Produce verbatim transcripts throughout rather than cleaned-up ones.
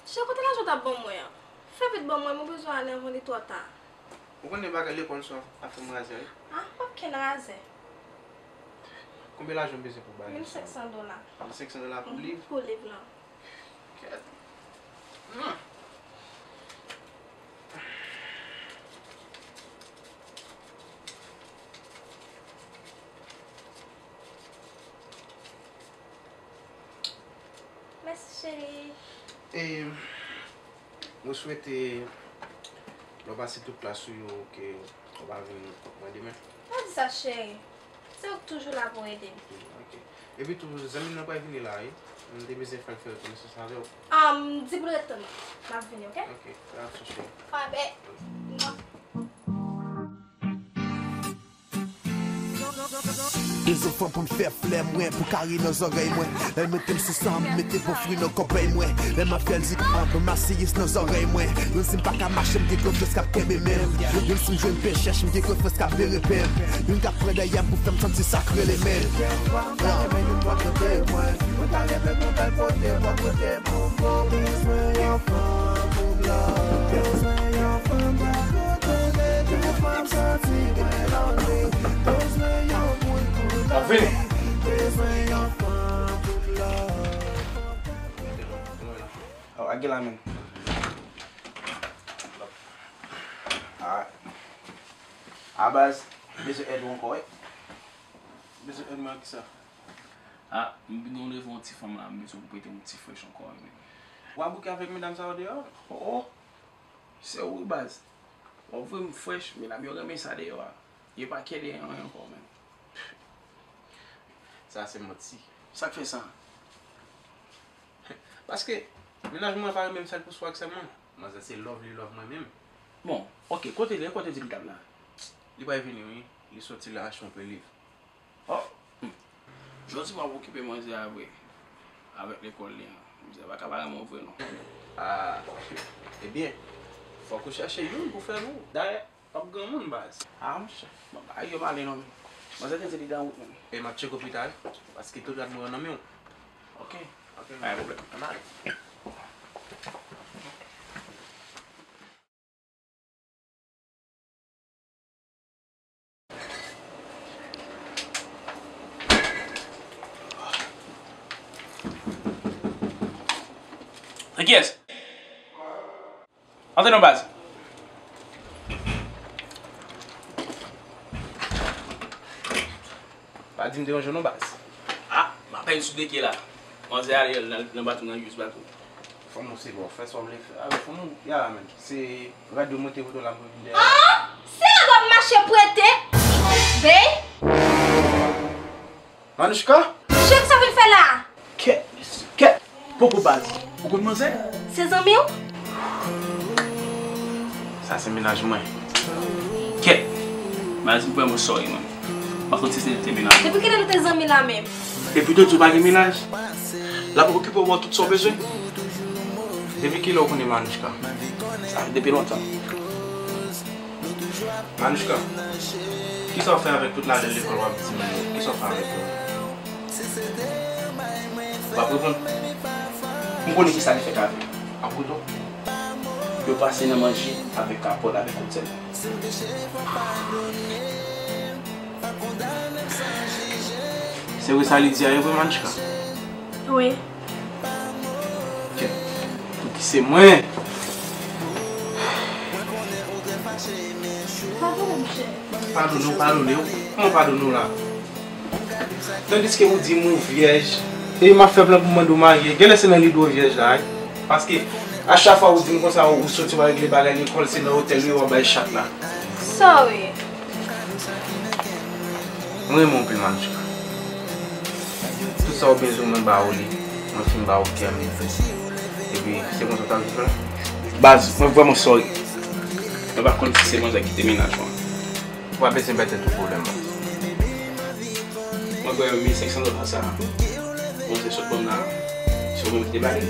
Chè, kote lajan w t ap ban mwen an? Fè vit ban mwen, mwen bezwen ale anvan li twò ta. Ou konnen bagay lekòl sa ap fè m razè, wi. Ah, p ap kenn razè. Konbyen lajan m bezwen pou bagay sa? Mil senk san dola. Mil senk san dola pou liv? Pou liv lan. Kèt. Hmm. Mèsi, cheri. E, mwen swete lè w pase tout klas ou yo ke w pa vin kot mwen demen. Pa di sa, cheri. Se ou k toujou la pou ede m. Ok. Epi tou, zanmi m nan pral vini la, wi. M te bezwen fè l fè konesans avè w. Um, di pou l ret tann mwen. M ap vini, ok? Ok, fè aksyon, cheri. Alright, bet. Mwa. De zanfan pou m fè flè mwen, pou kari nan zòrèy mwen. Lè l mete m sou san, m mete bon fri nan kòbèy mwen. Lè m ap fè l di, an, ban m asiyis nan zòrèy mwen. Menm si m pa ka mache, m gen konfyans k ap kenbe men m. Menm si m jwenn pen chèch, m gen konfyans k ap bere pen m. Youn k ap pran dèyè m pou fè m santi sa k rele men. Mwen ta renmen youn bò kote mwen. Mwen ta renmen pou bèl kote bò kote m. Mwen bezwen yon fanm pou love. Bezwen yon fanm pou kote m. Yon fanm santi mwen lonely. Bezwen yon moun pou love. Bezwen yon fanm pou love. Oh, a gen la menm. Ah. A baz, bezwen èd ou ankò, wi. Bezwen èd mwen ak kisa? Ah, m gen yon devwa yon ti fanm la, m bezwen pou prete yon ti frèch ankò, wi. W ap bouke avèk medam sa yo deyò? Oh, oh. Se ou wi, baz. W ap voye m frèch, medam yo renmen sa deyò a. Yo pa kè de anyen ankò, menm. Sa se manti. Sa k fè sa? Paske mennaj mwen pa renmen m sèl pou swa ak sèl mwen. Manzè se love li love mwen menm. Bon, ok, kote l ye? Kote di l t ap la? Li pral vini wi. Li soti la achte yon pe liv. Oh! Hmm. Jodi m ap okipe manzè a vre. Avèk lekòl li an. Manzè pa ka pa renmen w vre non. Ah, ebyen, fòk ou chèche youn pou fè pou ou. Dayè, w ap granmoun baz. Ah, monchè. Bon, bagay yo pale non, men. Manzè te di li nan wout menm. E m ap tcheke w pita wi, paske tout rad mwen yo nan men w. Ok. Ok. Pa gen pwoblèm. Ann ale. Se kiyès? Antre non baz. Pa di m deranje w non baz. Ah, m apèn sou de pye la. Manzè ale nan, nan bato nan use bato. Fanm ou se bon, fè sa w vle fè. Ah, fanm ou, ya la menm. Se rad yo monte wout la pou vin dèyè. Ah! Se rad w ap mache prete? Bey? Manouchka? Cheri, sa w vin fè la? Kèt, kèt. Poko baz. Ou konn manzè? Se zanmi w? Sa se mennaj mwen. Kèt. Baz, m vrèman sorry, man. M pa konn si se te mennaj. Depi kilè nou te zanmi la menm? Epi w di w pa gen mennaj? L ap okipe w ba w tout sa w bezwen? Depi kilè w konnen Manouchka? Sa fè depi lontan. Manouchka, kisa w fè avèk tout lajan lekòl w ap di m yo? Kisa w fè avèk yo? Ou p ap reponn? M konnen kisa li fèt avè yo. Ap koute w? Yo pase nan manje avèk kapòt avèk kout sèl. Se vre sa li di a, e vre, Manouchka? Wi. Kèt. Pouki se mwen? Padone m, chè. Padone w, padone w. Kòman padone w la? Tandiske ou di m ou vyèj, e m ap fè plan pou mande w marye. Genlè se nan lide w vyèj la, wi. Paske a chak fwa ou di m konsa, ou soti w al regle bagay lekòl, se nan otèl ou ye w al bay chat la. Sorry. Mwen renmen w anpil, Manouchka. Tout sa w bezwen, mwen ba ou li. Mwen fin ba ou kè m. Epi, se konsa w ta viv la? Baz, mwen vrèman sorry. Mwen pa konn si se manzè ki te mennaj mwen. Ou pa bezwen bay tèt ou pwoblèm, baz. Mwen kwè mil senk san dola sa, manzè sot ban m la, se ou menm ki te ba li.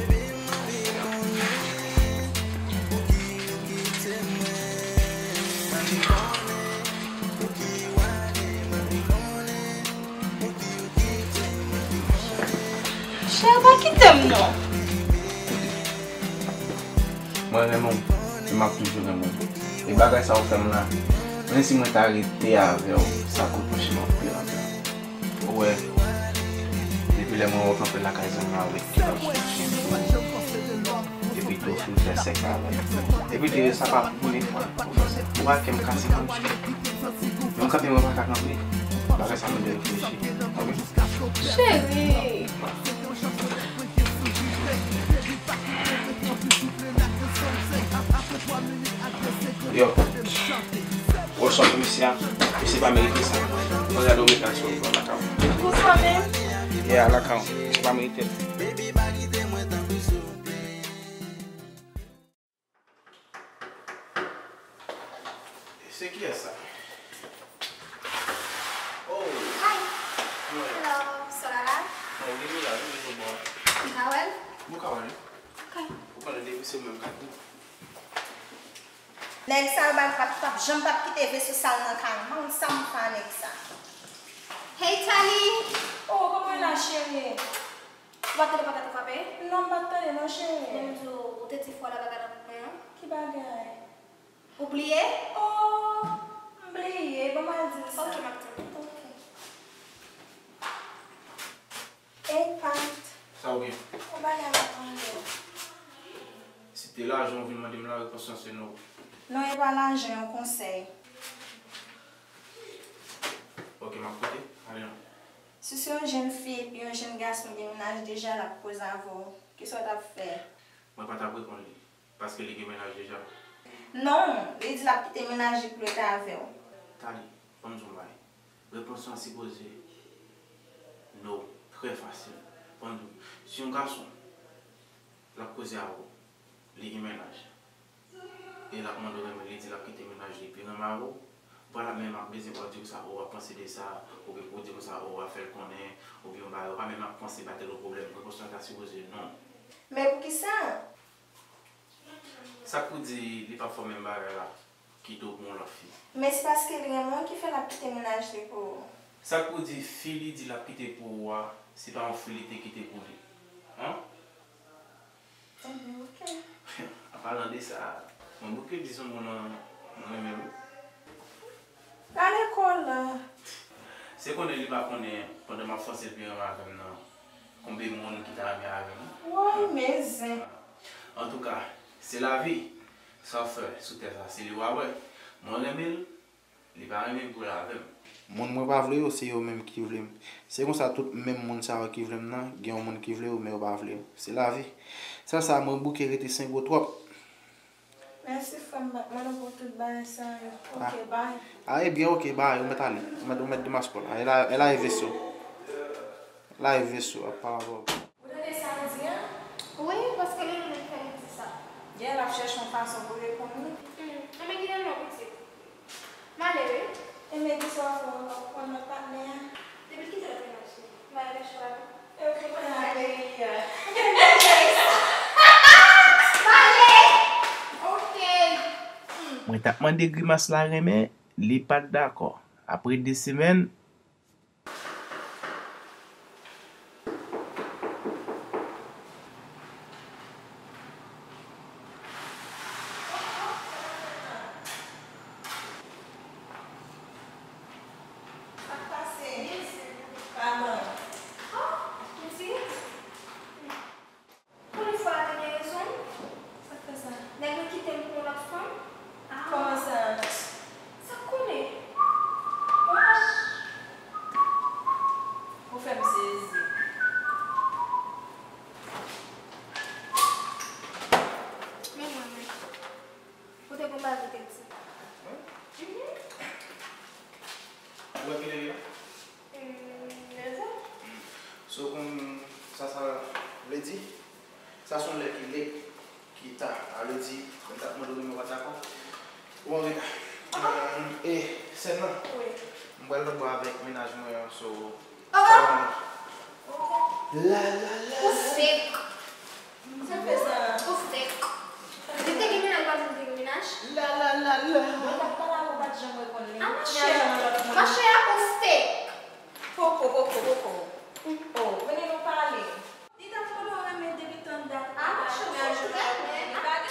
Chè, pa kite m non. Mwen renmen w, e m ap toujou renmen w. E bagay sa ou fè m la, menm si mwen ta rete avè w, sa kout mwen chè m ap peye anpil. Ou wè, depi lè mwen wè w kanpe lakay zanmi avèk ki lòt fi, epi tou fin fè sèks avè l. Epi tou sa pa premye fwa ou fè sa. Ou wè kè m kase kòm chyen. Yon kanpe mwen pa ka kanpe. Bagay sa mande reflechi. Cheri! Yo. Wòch sa pou misye a. Misye pa merite sa. Mwen gade w met aksyon pou lakay ou. Pou sa menm? Yeah, lakay ou. Misye pa merite l. Se kiyès sa? Oh! Hi! Hello, Solala? Non, li la, li sou bò. M ka wè l? Ou ka wè l. Ok. Ou konnen depi se ou menm k ap di. Nèg sa yo pa, pa, pa janm p ap kite veso sal nan kay mwen. Sa m fè a nèg sa? Hey, Tali! Oh, kòman w ye la, cheri? Ou pa t tande pòt la te frape? Non, m pa t tande non, cheri. Men m di w, ou te di fò la bagay la pou mwen an. Ki bagay? Ou bliye? Oh, m bliye. Ban m al di l sa. Ok, m ap tann. Ok. Ey, Pat. Sa w gen? Yon bagay m ap mande w. Si te lajan ou vin mande m la, repons lan se no. Non, e pa lajan, yon konsèy. Ok, m ap koute. Ale non. Si se yon jèn fi epi yon jèn gason gen mennaj deja, l ap koze avè w, kisa w t ap fè? Mwen pa t ap reponn li, paske li gen mennaj deja. Non, li di l ap kite mennaj li pou l rete avè w. Tali, ban m di w yon bagay. Repons lan sipoze no, trè fasil. Ban m di w, si yon gason, l ap koze avè w, li gen mennaj. E l ap mande w renmen, li di l ap kite mennaj li epi renmen avè w. Ou pa la menm ap bezwen pou w di konsa, o, w ap panse de sa, oubyen pou w di konsa, o, w ap fè l konnen, oubyen yon bagay, ou pa menm ap panse ba tèl yon pwoblèm, repons la ta sipoze non. Men poukisa? Sa k pou di li p ap fè w menm bagay la, kite w pou yon lòt fi? Men se paske li renmen w ki fè l ap kite mennaj li pou ou. Sa k pou di fi li di l ap kite pou ou a, se pa yon fi li te kite pou li? An? Enben, ok. An palan de sa, mwen bouke di sou moun nan, mwen renmen l wi. Gade kòlè. Se konnen li pa konnen pandan m ap fòse l vin renmen avè m nan, konbyen moun ki ta renmen avè m. Woy, men zen. Antouka, se lavi. Sa w fè sou tè sa, se li w a wè. Mwen renmen l, li pa renmen m pou l avè m. Moun mwen pa vle yo, se yo menm ki vle m. Se konsa tout menm moun sa yo ki vle m nan, gen yon moun ki vle yo, men yo pa vle m. Se lavi. Sèl sa, mwen bouke rete sen gwo twòp. Mèsi frè m, m ap mande w pou tout bagay sa yo. Ok, bay. A, ebyen, ok, bay, ou mèt ale. Ou mèt, ou mèt demache kò w la. E la, e la e veso. La e veso, ap pale avè w. Ou tande sa m di a? Wi, paske li menm k fè m di sa. Gen lè l ap chèche yon fason pou reponn wi. Hmm, enben kite l non pitit. M ale wi. Enben kisa w ap fè, w ap pran lòt patnè a? Depi l kite lòt mennaj li, m pa gen chwa non. E w te konnen nan peyi a. M ale! Ok. Hmm. Mwen t ap mande Grimas la renmen, li pa t dakò. Apre de semèn, Sa k pase? Kòman? Konnen fwa a te gen rezon. Sa k fè sa? Nèg lan kite m pou yon lòt fanm. Ah. Kòman sa? Sa k konnen? Ah. Ou fè m sezi. Men mwen menm. Ou te gon bagay ou te di. Mhm. Ou wè kilè li la? Hmm, nèf è. So, konn sa sa vle di? Sa se yon lè ki late, ki ta. Sa vle di, mwen t ap mande w, men w pa t dakò. Ou an reta. Ah. Um, e, sèn nan? Wi. M pral lòtbò avèk mennaj mwen an, so, oh! Sa va, mennaj? Ok. La, la, la. Ou fake. Sa fè sa? Ou fake. Li te gen mennaj, ou pa di li te gen mennaj? La, la, la, la. Mwen t ap pale avè w, ou pa t janm reponn li. Ah, mon cher. Mon cher, ou fake. Poko, poko, poko. Oh, vini nou pale. Li t ap mande w renmen depi tann dat. Ah, mon cher, ou fake, man. Ah,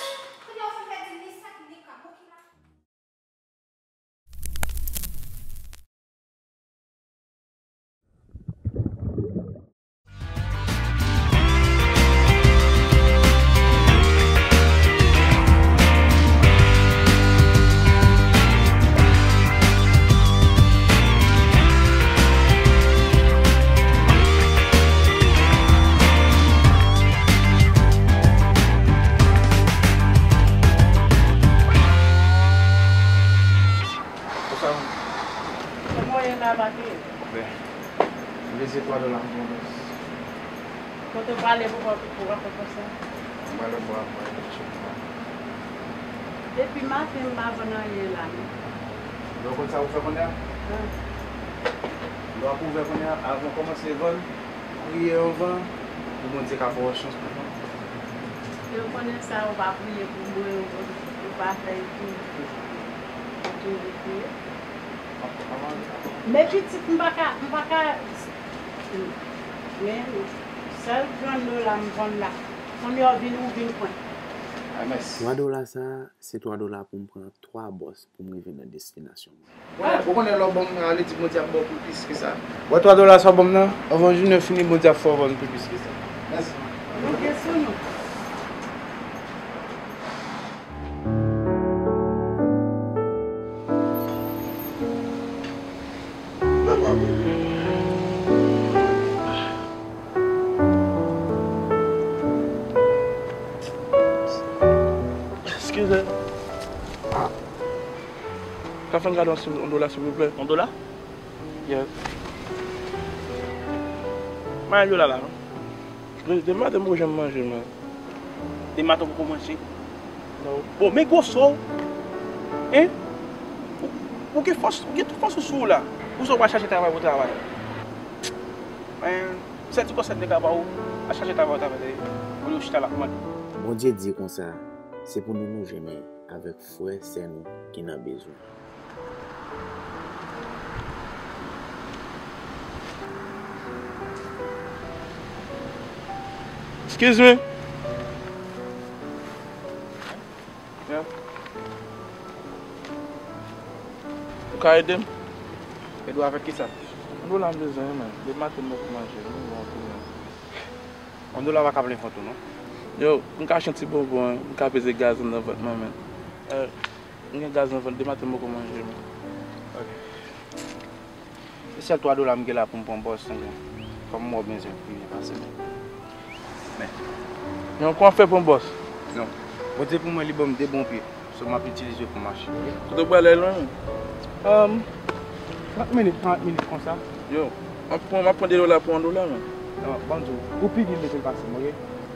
Kote w prale pou w, pou w fè konsa? Mwen prale pou w ap manje chèf mwen. Depi maten m pa vann anyen la menm. Lè w konn sa pou w fè kounye a? Lè w ap ouvè kounye a, avan w kòmanse vann, priye anvan pou Bondye ka ba w chans pou vann. Yo konnen sa, ou pa priye pou mwen, ou, ou pa fè etou, ou toujou priye. Men pitit, m pa ka, m pa ka, men sèl trant dola m vann la, kounye a w vin, ou vin pran. Twa dola sa a, se twa dola pou m pran twa bòs pou m rive nan destinasyon mwen. Ou konnen lè w ban m nan, ale di Bondye ap ba w pi plis ke sa. Wè twa dola sa w ban m nan, anvan jounen fini, Bondye ap fè w vann pi plis ke sa. Mèsi. Nou gen sou nou. Eskize. Ka fè m gade yon, yon dola, silvouplè? Yon dola? Yes. Mwen yon dola la, non. De, de maten m poko janm manje, man. De maten w poko manje? Non. Bon, men gwoso w, hein? Ou, ou gen fòs, ou gen tout fòs ou sou ou la. Ou sa w pral chache travay pou travay. Men, sèl ti konsèy m te ka ba w, al chache travay ou ta fè, olye w chita la ap mande. Bondye di konsa, se pou nou nou jennen avèk frè, sè nou ki nan bezwen. Excuse me. Yeah. Ou ka ede m? Ede w avèk kisa? Yon dola m bezwen, man. De maten m poko manje, m bon anpil, man. Yon dola pa ka plen vant ou, non. Yo, m ka achte yon ti bonbon, m ka peze gaz anndan vant mwen, man. Eh, m gen gaz nan vant, de maten m poko manje, man. Ok. Se sèl twa dola m gen la pou m pran bòs, tande. Fò m wè w byen, se pou byen pase. Men. Men kòman w fè pran bòs? Non. Bondye pou mwen, li ban m de bon pye. So, m ap itilize pou mache, ok? Kote w prale lwen? Um, trant minit, karant minit konsa. Yo, m ap pran, m ap pran de dola pou yon dola, men. Non, ban m di w, ou pi byen bezwen pase m, ok?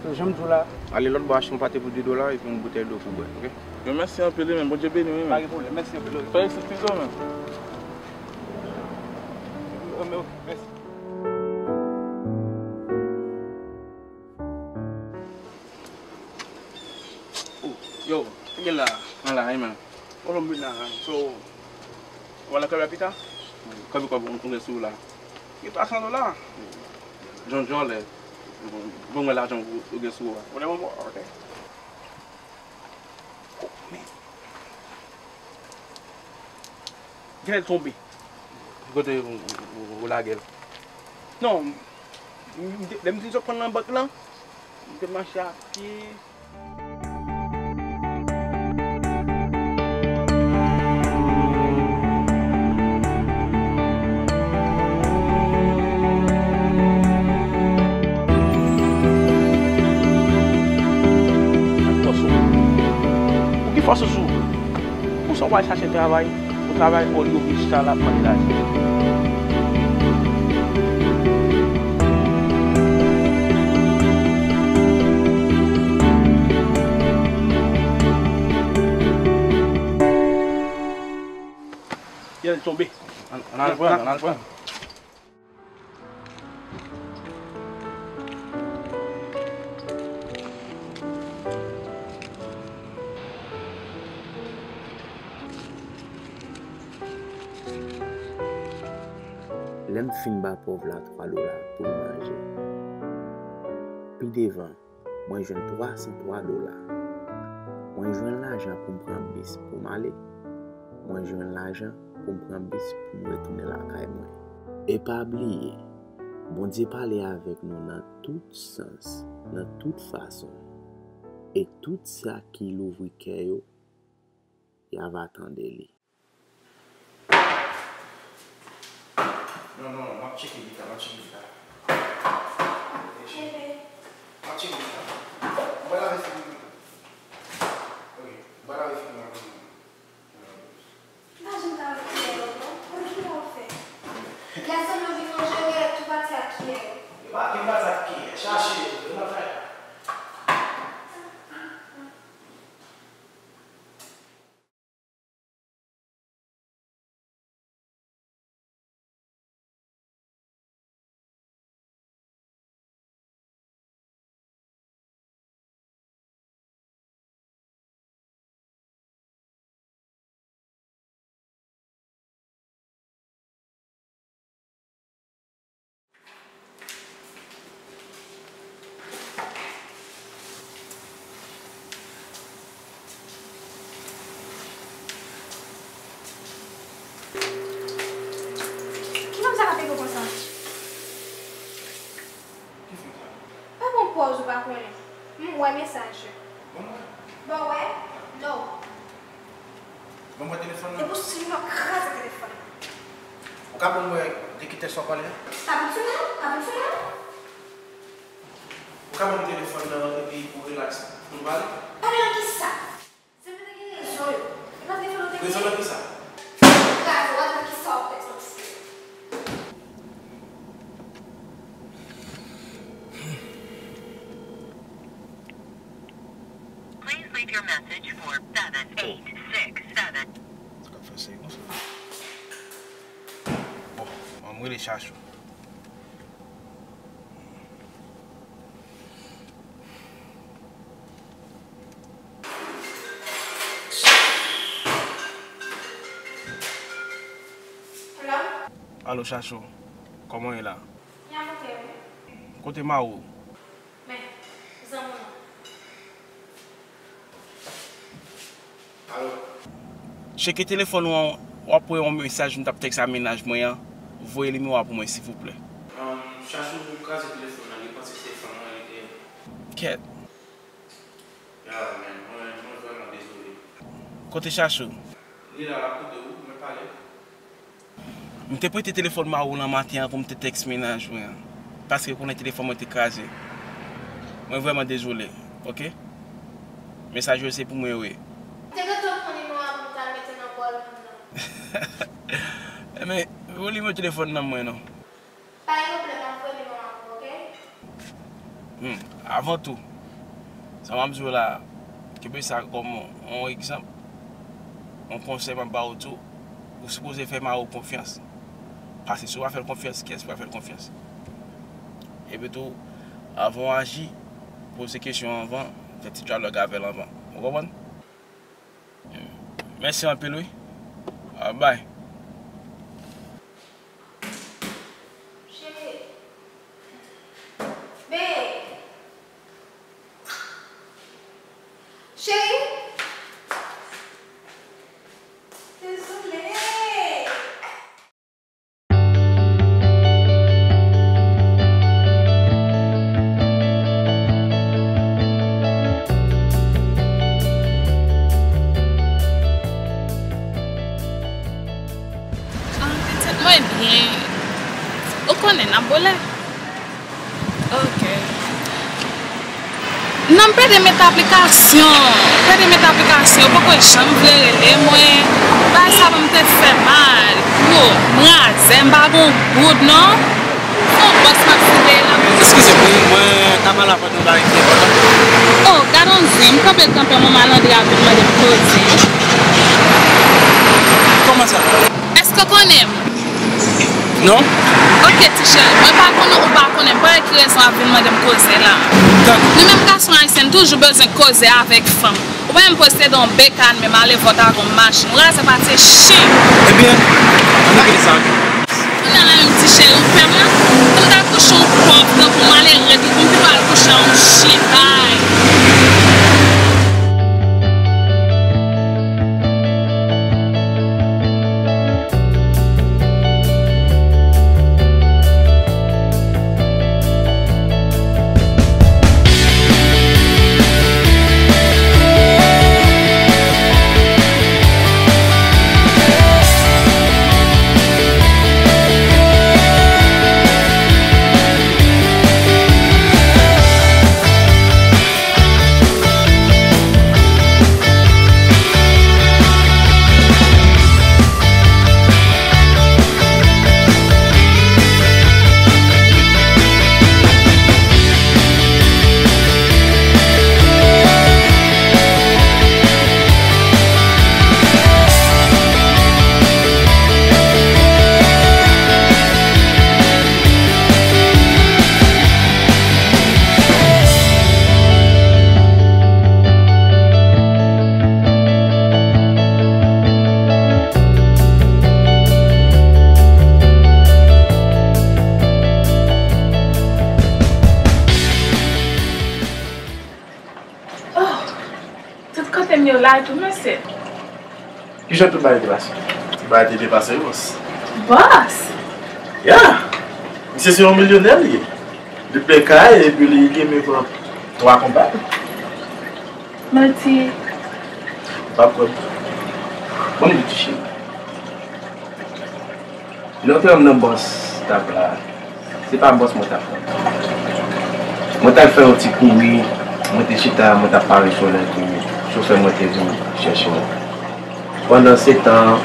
So, jan m di w la. Ale lòt bò achte yon pate pou de dola epi yon boutèy dlo pou bwè, ok? Yo, mèsi anpil, wi, men Bondye beni w, wi, men. Pa gen pwoblèm, mèsi anpil, ok? Fè egzit pito, men. Ok, mèsi. Oh, yo, ki gen la? An la, wi, men. Kolonbi la, so, w a lakay la pita? Kòb, kòb, ou gen sou ou la? Gen twa san dola. Jan, jan lè. Bon, mwen lajan ou, ou gen sou ou a. Ou gen bon, ok. Oh, men. Genlè l tonbe. Kote ou, ou, ou, ou lage l? Non, m, m te, lè m te sot pran l nan bank lan, m te mache a pye. Ak fòs ou. Ou gen fòs ou sou ou. Pou sa w al chache travay, ou travay olye w chita la ap mande lajan. Yo, l tonbe. Ann, ann al pran, ann al pran. Lè m fin ba pòv la twa dola pou l manje. Pi devan, mwen jwenn twa san twa dola. Mwen jwenn lajan pou m pran bis pou m ale. Mwen jwenn lajan pou m pran bis pou m retounen lakay mwen. E pa bliye, Bondye pale avèk nou nan tout sans, nan tout fason. E tout sa ki louvri kè yo, y ava tande li. Non, non, non, m ap tcheke bita, m ap tcheke bita. Bebe. M ap tcheke bita. Mwen lave figi m. Ok, mwen lave figi m. M pa janm ka wè kiyè yo, non. Konn ki sa w fè? Lè sèlman vin manje, yo genlè tou pati ak kiyè yo. Yo pa gen pati ak kiyè. Chache yo. Pòz ou pa konnen. M wè mesaj yo. Bon, wè. Bon, wè. No. Ban mwen telefòn nan. Depi w swiv m, m ap kraze telefòn nan. Ou ka ban mwen de ki tèks w ap pale a? Pa vin sou mwen non, pa vin sou mwen non. Ou ka ban m telefòn nan epi pou relax, pou n pale? Pale nan kisa? Se mwen te gen rezon yo. E pa telefòn ou te gen? Rezon nan kisa? Kraze, w ap wè kisa w ap pèdi. Please leave your message for seven eight six seven. Sa k ap fè seri konsa? Bon, an m rele Chachou. Hello? Alo, Chachou. Kòman w ye la? Byen, kote w ye? Kote mari w? Men, zanmi w lan. Alo? Tcheke telefòn ou an, w ap wè yon mesaj m t ap tèks a mennaj mwen an. Voye nimewo a pou mwen, silvouplè. Um, Chachou, ou kraze telefòn nan, li panse se fanm mwen li te ye. Kèt. Ya, men, mwen, mwen vrèman dezole. Kote Chachou? Li la, l ap koute w, mwen pale. M te prete telefòn mari w lan maten an pou m te tèks mennaj mwen an, paske konnen telefòn mwen te kraze. Mwen vrèman dezole, oke? Mesaj yo se pou mwen yo ye. M te gentan pran nimewo a pou m ta mete nan bòl moun nan. Enben, voye nimewo telefòn nan mwen non. Pa gen pwoblèm, m ap voye nimewo a pou ou, oke? Hmm, avan tou, sa m ap di w la, kenbe sa kòm yon egzanp, yon konsèy m ap ba w tou, ou sipoze fè mari w konfyans. Paske si w pa fè l konfyans, kiyès ki pral fè l konfyans? Epi tou, avan w aji, poze kesyon anvan, fè ti dyalòg avè l anvan. Ou konprann? Mèsi anpil wi. Ah, bye. Cheri. Babe. Cheri. Dezole. Mwen byen. Ou konnen, n ap boule. Ok. Non, m pede met aplikasyon. M pede met aplikasyon. Yo poko janm vle rele mwen. Bagay sa ban m tèt fè mal. Bro, m razè, m pa gon goud, non. Fon bòs m ap siveye la. Eskize m, wi, mwen ka pale avè w de yon bagay ki enpòtan. Oh, gad on zen, m kanpe kanpe, yon malandren ap vin mande m koze. Kòman sa? Èske w konnen m? Non. Ok, ti cheri, mwen pa konnen ou pa konnen m, pa wè ki rezon w ap vin mande m koze la. Li menm gason ayisyen toujou bezwen koze avèk fanm. Ou pa menm posede yon bekàn, menm ale vòt ak yon machin. Ou razè pati chen. Ebyen, ann regle sa. Kounye a la menm ti cheri, ou pè m la. Pou m ta kouche yon pòv, tankou malere, pou m pito al kouche a yon chen, bay. Oh, tout kote m yo la tou, mesye. Kijan tout bagay te pase? Tout bagay te byen pase, wi, bòs. Bòs? Yeah! Misye se yon milyonè, li ye. Li plen kay epi li gen menm twa konpay. Manti. Ou p ap kwè m. Bon, li touche. Lè w te wè m nan bòs t ap la, se pa bòs mwen t ap fè. Mwen t al fè yon ti kouri, mwen te chita, mwen t ap pare solèy pou chofè mwen te vin chèche mwen. Pandansetan,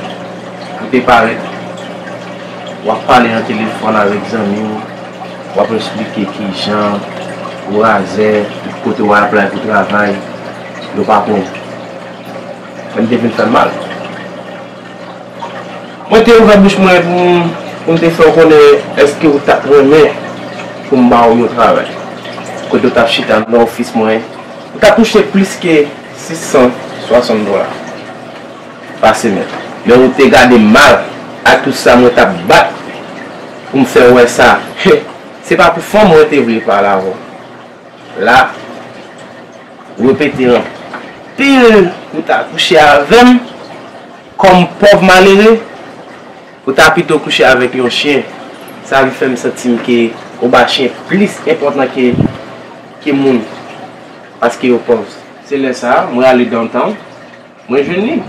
ou te parèt, w ap pale nan telefòn avèk zanmi w, w ap eksplike kijan ou razè, tout kote w ap aplay pou travay, yo pa pran w. Sa te vin fè m mal. Mwen te ouvè bouch mwen pou m, pou m te fè w konnen èske w t ap renmen pou m ba w yon travay. Kote w t ap chita nan ofis mwen, ou t ap touche plis ke sis san swasant dola pa semèn. Men ou te gade m mal ak tout sa mwen t ap bat pou m fè w wè sa. Se pa pou fanm mwen te vle pale avè w. La, ou repete anpil pou w ta kouche avè m kòm pòv malere, ou ta pito kouche avèk yon chen. Sa vin fè m santi m ke ou ba chen plis enpòtans ke, ke moun, paske yo pòv. Se lè sa a, mwen ale downtown, mwen jwenn li.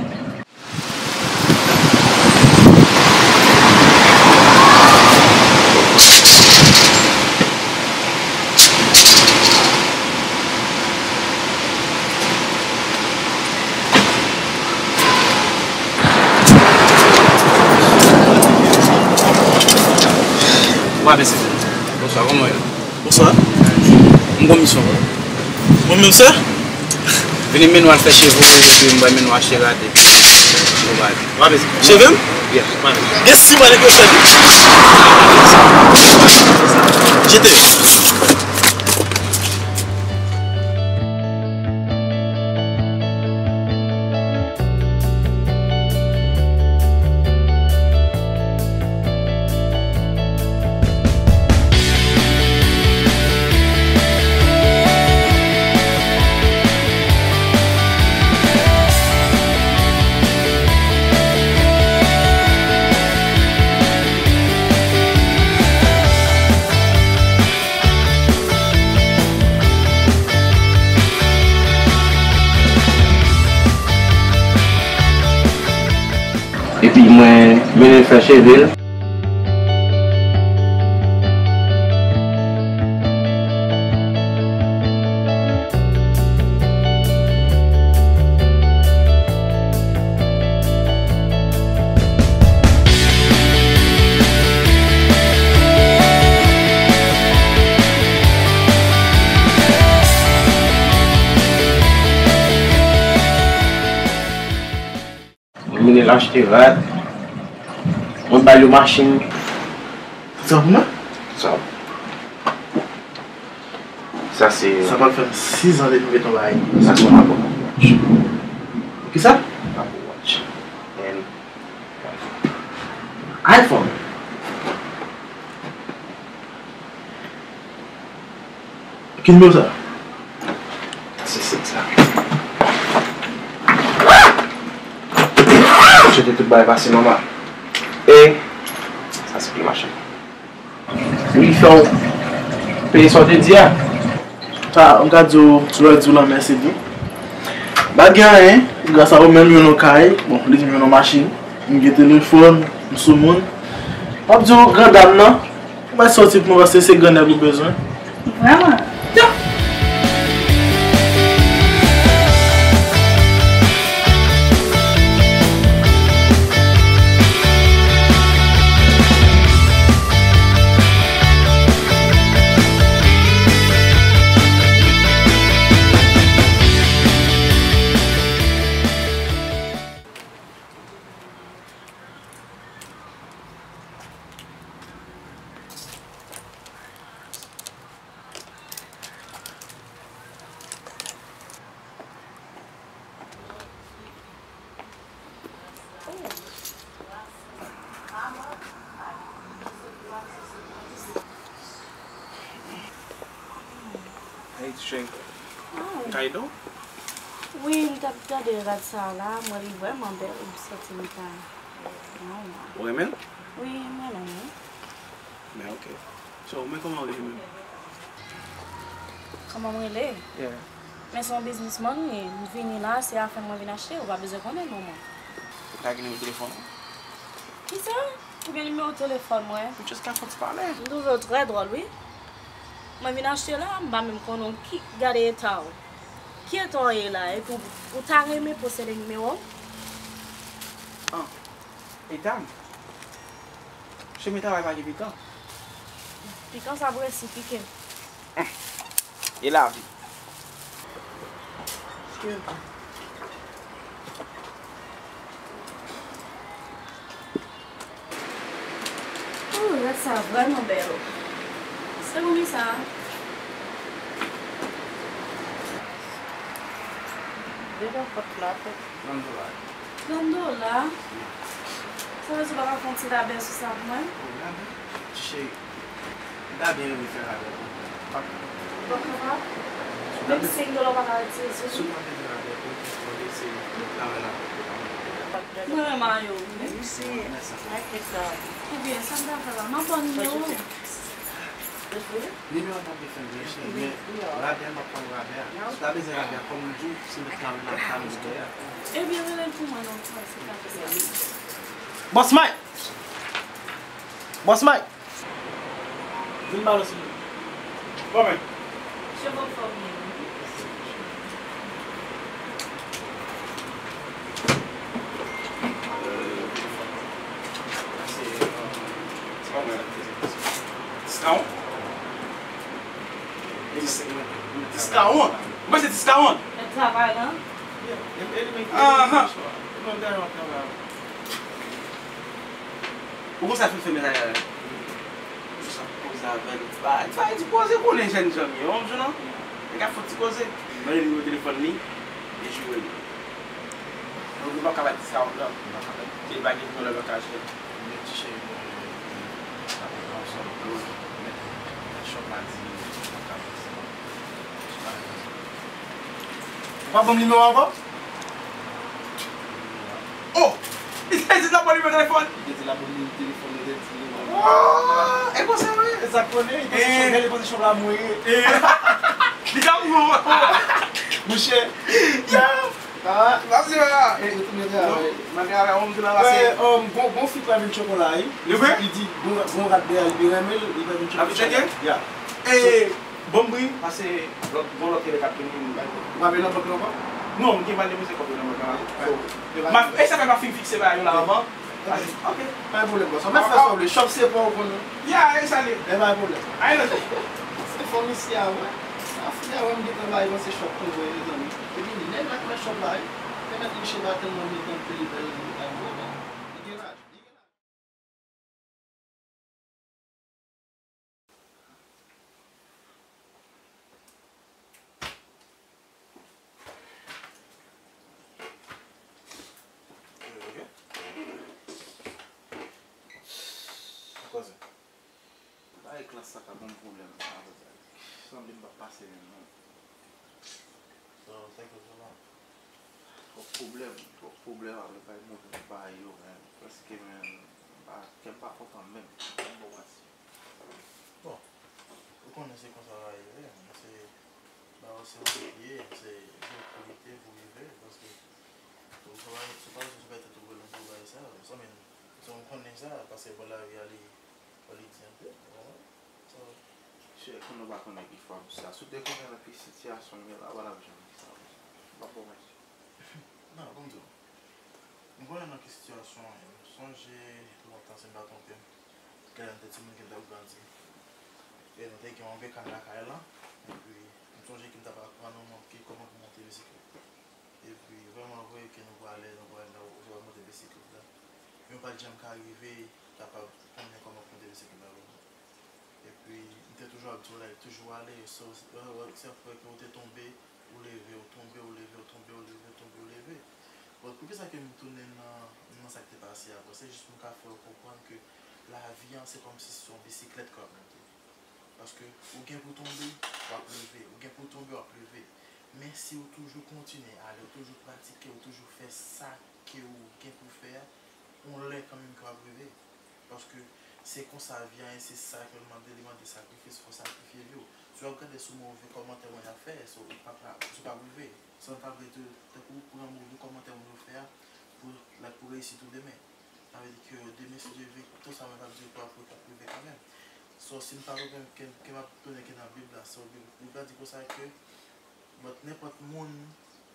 Wa, mesye. Bonswa, kòman w ye? Bonswa. M gon misyon pou ou. Mwen menm, sè? Vini men nou al fè cheve w, epi m pral men nou achte rad, epi nou va ale. Cheve m? Yeah, m ale. Gen si m ale fè cheve. Jete. Epi mwen mennen l fè cheve l. Mwen mennen l achte rad. Mwen ba l yon machin. Sa pou mwen? Sa. Sa se. Sa pral fè m sis zan depi m met yon bagay. Sa se yon Apple Watch. Kisa? Apple Watch. And iPhone. Ki nimewo sa? Se sèt sa. Chete tout bagay pase nòmal. E sa se pye machin. Wi, fè w peye sa w te di a. Sa, m ka di w, ti lè di w lan mèsi tou. M pa t gen anyen, gras a ou menm, m jwenn yon kay, bon, li di m jwenn yon machin, m gen telefòn, m sou moun. M ap di w, grandam nan, ou mèt sòti pou mwen, paske se grannèg ou bezwen. Vrèman. Hey, cheri. Ka ede w? Wi, m t ap gade rad sa a la, m wè li vrèman bèl, m santi m ta renmen l. Ou renmen l? Wi, m renmen l, wi. Men, ok. So, men kòman w ye menm? Kòman m rele? Yeah. Men se yon biznismann wi. M vini la, se afè mwen vin achte. Ou pa bezwen konnen non mwen. Ou ka gen nimewo telefòn ou? Kisa? Ou gen nimewo telefòn mwen? M just ka fè ti pale. M twouve w trè dwòl wi. Mwen vin achte la, m pa menm konnen w ki, gade eta w. Ki eta w ye la? Epi w, ou ta renmen posede nimewo m? An, eta m? Chemen travay pa gen pikan. Pikan sa ap resi pike m. E lavi. Ooh, rad sa vrèman bèl. Se konbyen sa? Devan pòt la, pòt. Trant dola. Trant dola? Sa vle di w pa ka fè yon ti rabè sou sa pou mwen? Oh, gade, ti cheri. M ta byen renmen fè rabè pou ou. Ou p ap kapab? Menm senk dola ou pa ka retire sou li? Si w pa vle fè rabè pou ou, mwen te eseye travay la pou ou. Mwen renmen mayo wi. Mèsi. Mèsi. Ou byen, sa m ta fè la? M ap ba w nimewo w. Nimewo a t ap byen fè l byen chè, men rabè a m ap pran rabè a. Si w ta bezwen rabè a, kòm m di w, se mèt kare la, kare libè a. Ebyen, rele l pou mwen non, frè, si w ta bezwen. Bòs Mike! Bòs Mike! Vin ba nou silvouplè. Kòman? Cheve w fè w byen wi. Discount? Dis-, discount? Mwen se discount? Nan travay lan? Ahan. Ou konn sa fè fè mennaj la? Jis ap koze avè l. Li pa, li pa di koze konnen jèn jan m ye. Yon jou non, nèg ap fè ti koze. Mwen rele nimewo telefòn li, e jwe li. Donk, nou p ap ka bay discount non. Nou p ap ka bay. Se pa gen pwoblèm nan kach li. Men ti cheri mwen, n ap ansanm. Men, men shop la di, nou p ap ka bay discount. Ou pa ban m nimewo ankò? Oh! Li te di l ap ban nimewo telefòn? Li te di l ap ban nimewo telefòn, li te di nimewo. Oh! E konsa wi? E sa k konnen, li panse shop, li panse shop la mwen ye. Li ka mouri. Monchè. Yo! Ah, m ap di la. E, e tounen travay. Malgre avè yon jou la pase. Bon, bon fit la vin chokola wi. Li vre? Li di bon, bon rad dèyè li renmen l, li vin chokola. Ap cheke? Ya. E Bon bri, pase lòt, gon lòt kele k ap vini. Ou pa vle nan bank lan ankò? Non, m gen mal de mizè kòb yo nan bank lan. So, m ap, e sa fè m ap fin fikse bagay yo la avan. Ok. Pa gen pwoblèm, bòs. Mèt fè sa w vle. Shop se pa w konnen. Ya, e sa l ye. E pa gen pwoblèm. Ay, non. Se fanmi si a, wi. A fi a, wè m gentan bay panse shop tonbe, mezanmi. Epi nèg la k mèt shop la, wi. Se mèt mouche pa tèlman byen kanpe, li bèl, li bèl. Li gen laj. Koze. Bagay klas sa ka ban m pwoblèm. Sanble m p ap pase menm non. Twòp pwoblèm, twòp pwoblèm avèk bay moun bay yo, men. Prèske, men, m pa, kè m pa kontan menm. M bon pati. Bon, ou konnen se konsa la ye, men se, ba yo se yon pye, se, se pou lite, pou rive, paske ou, se pa, se pa, se pa tèt ou brele pou bagay sa, sa men, se ou konnen sa, paske bon lavi a li, fò li di anpil, ou konprann? So, chè, konnen ou pa konnen ki fwa pou sa. Si w te konnen nan ki sitiyasyon m ye la, ou pa t ap janm di sa. M p ap ba w manti. Non, ban m di w. M konnen nan ki sitiyasyon w ye. M sonje lontan, si m pa twonpe m, lè m te timoun ke m t ap grandi. E nou te gen yon bekàn lakay lan. Epi, m sonje ke m t ap aprann yon moun ki kòman pou monte bisiklèt. Epi, vrèman vre ke nou prale, nou prale nan wout, nou monte bisiklèt la. Men ou pa t janm ka rive kapab konnen kòman pou monte bisiklèt la vrèman. Epi, m te toujou ap di w, like, toujou ale, so, se, se, se fè ke ou te tonbe, ou leve, ou tonbe, ou leve, ou tonbe, ou leve, ou tonbe, ou leve. Bon, poukisa ke m tounen nan, nan sa k te pase a? Bon, se jis pou m ka fè w konprann ke lavi an, se kòmsi se yon bisiklèt ke w ap monte. Paske ou gen pou tonbe, w ap leve. Ou gen pou tonbe, w ap leve. Men si w toujou kontinye ale, ou toujou pratike, ou toujou fè sa ke w gen pou fè a, yon lè kanmenm ke w ap rive. Paske Se konsa vi a ye, se sa ke l mande, li mande sakrifis, fò w sakrifye vi w. Si w ap gade sou move kòmantè moun ap fè, so ou p ap, so w p ap rive. So nou p ap rive tou, tankou pran move kòmantè moun yo fè a pou, like, pou reyisi tou demen. Sa vle di ke demen, si Dye vle, tout sa mwen t ap di yo tou ap, ap rive kanmenm. So si m pa twonpe m, ke, ke m ap tounen ke nan Bib la, so Bib, Bib la di konsa ke, but nenpòt moun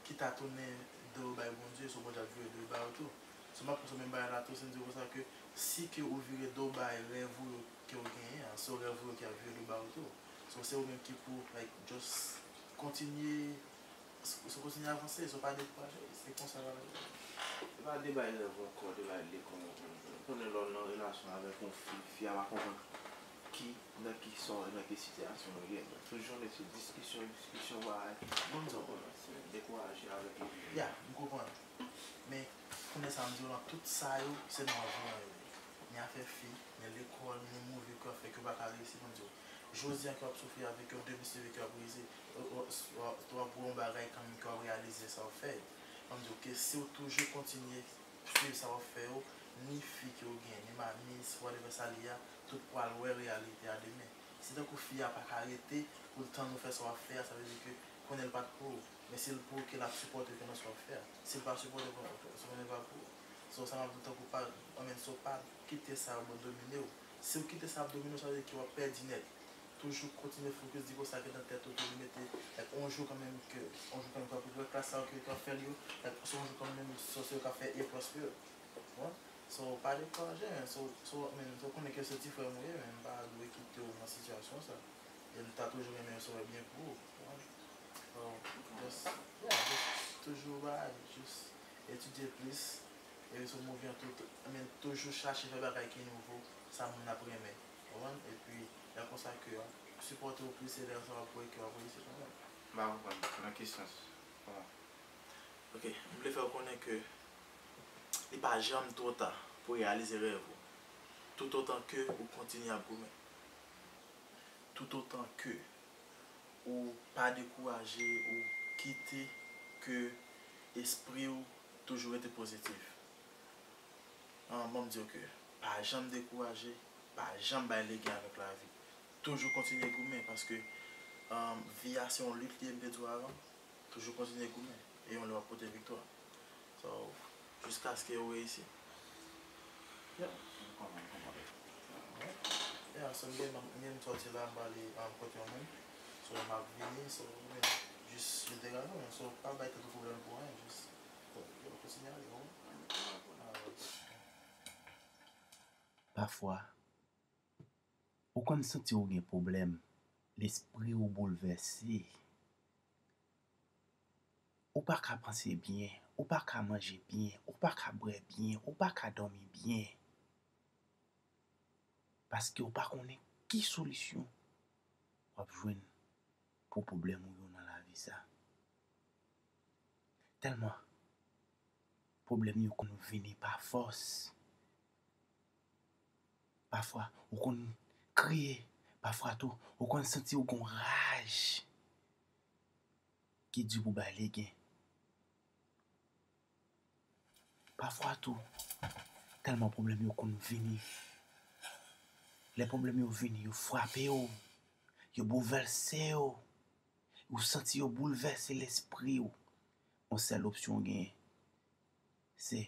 ki ta tounen do bay Bondye, so Bondye ap vire do ba yo tou. So m ap pran menm bagay la tou, si m di konsa ke si ke ou vire do bay rèv ou yo ke ou genyen an, so rèv ou yo ki ap vire do ba ou tou. So se ou menm ki pou, like, just kontinye, so kontinye avanse, so pa dekouraje, se konsa bagay la ye. Se pa de bay rèv ankò, de bay lekòl ankò. Ou konnen lè w nan relasyon avèk yon fi, fi a pa konprann ki, nan ki sò, nan ki sitiyasyon nou ye. Tout jounen se diskisyon, diskisyon, bagay. Bon, m di w, dekouraje avèk li. Ya, m konprann. Men, kounye sa, m di w lan, tout sa yo, se nan vi an yo ye. Ni afè fi, ni lekòl, ni move ke w ap fè ke w pa ka reyisi, bon, m di w. Jodi a ke w ap soufri avèk yon demi seve ke w ap brize, w ap wè yon bagay kanmenm ke w ap reyalize sa w ap fè yo. Bon, m di w ke si w toujou kontinye swiv sa w ap fè yo, ni fi ke w gen, ni ma, ni whatever sa l ye a, tout pral wè reyalite a demen. Se tankou fi a pa ka rete pou l tann ou fè sa w ap fè a, sa vle di ke konnen l pa t pou ou. Men si l pou ou, ke l ap sipòte w pandan sa w ap fè a. Si l pa sipòte w pandan sa w ap fè a, se konnen l pa pou ou. So sa m ap di w, tankou pa, anmèn, so pa kite sa yo domine w. Si w kite sa ap domine w, sa vle di ke w ap pèdi nèt. Toujou kontinye fokis, di konsa ke nan tèt ou toujou mete, like, on jou kanmenm ke, on jou kanmenm ke w ap rive klas sa yo ke w ap fè l yo, like, se on jou kanmenm, so se yo k ap fè A plus ke yo. Bon, so pa dekouraje, men, so, so, men, so konnen ke se ti frè m ou ye, men m pa dwe kite w nan sitiyasyon sa. E m ta toujou renmen sa wè byen pou ou, bon. So, just, yeah, just toujou bay, just etidye plis, e sou move an tou, men toujou chache fè bagay ki nouvo, sa moun ap renmen. Konprann? Epi, lè konsa ke ap sipòte w plis, e lè sa w ap wè ke w ap reyisi kanmenm. M pa konprann nan ki sans? Kòman? Ok, m vle fè w konnen ke li pa janm twò ta pou reyalize rèv ou, toutotan ke ou kontinye ap goumen. Toutotan ke ou pa dekouraje, ou kite ke espri w toujou rete pozitif. An, ban m di w ke pa janm dekouraje, pa janm bay legen avèk lavi. Toujou kontinye goumen, paske, an, vi a se yon lit li ye, m te di w avan. Toujou kontinye goumen, e yon lè w ap pote viktwa. So, jiskaske ou reyisi. Yeah. Yeah, so m gen, m gen m sòti la, m prale, um, kote yon moun. So, m ap vini, so, men, jis, jis degaje w, so, pa bay tèt ou pwoblèm pou anyen, jis, yo, kontinye ale, ou. Alright. Pafwa, ou konn santi w gen pwoblèm, lespri w boulvèse. Ou pa ka panse byen, ou pa ka manje byen, ou pa ka bwè byen, ou pa ka dòmi byen. Paske ou pa konnen ki solisyon w ap jwenn pou pwoblèm ou yo nan lavi sa. Tèlman pwoblèm yo konn vini pa fòs. Pafwa, ou konn kriye. Pafwa tou, ou konn santi w gon raj ki di pou bay legen. Pafwa tou, tèlman pwoblèm yo konn vini. Lè pwoblèm yo vini, yo frape w, yo boulvèse w. Ou santi yo boulvèse lespri w. Yon sèl opsyon w genyen, se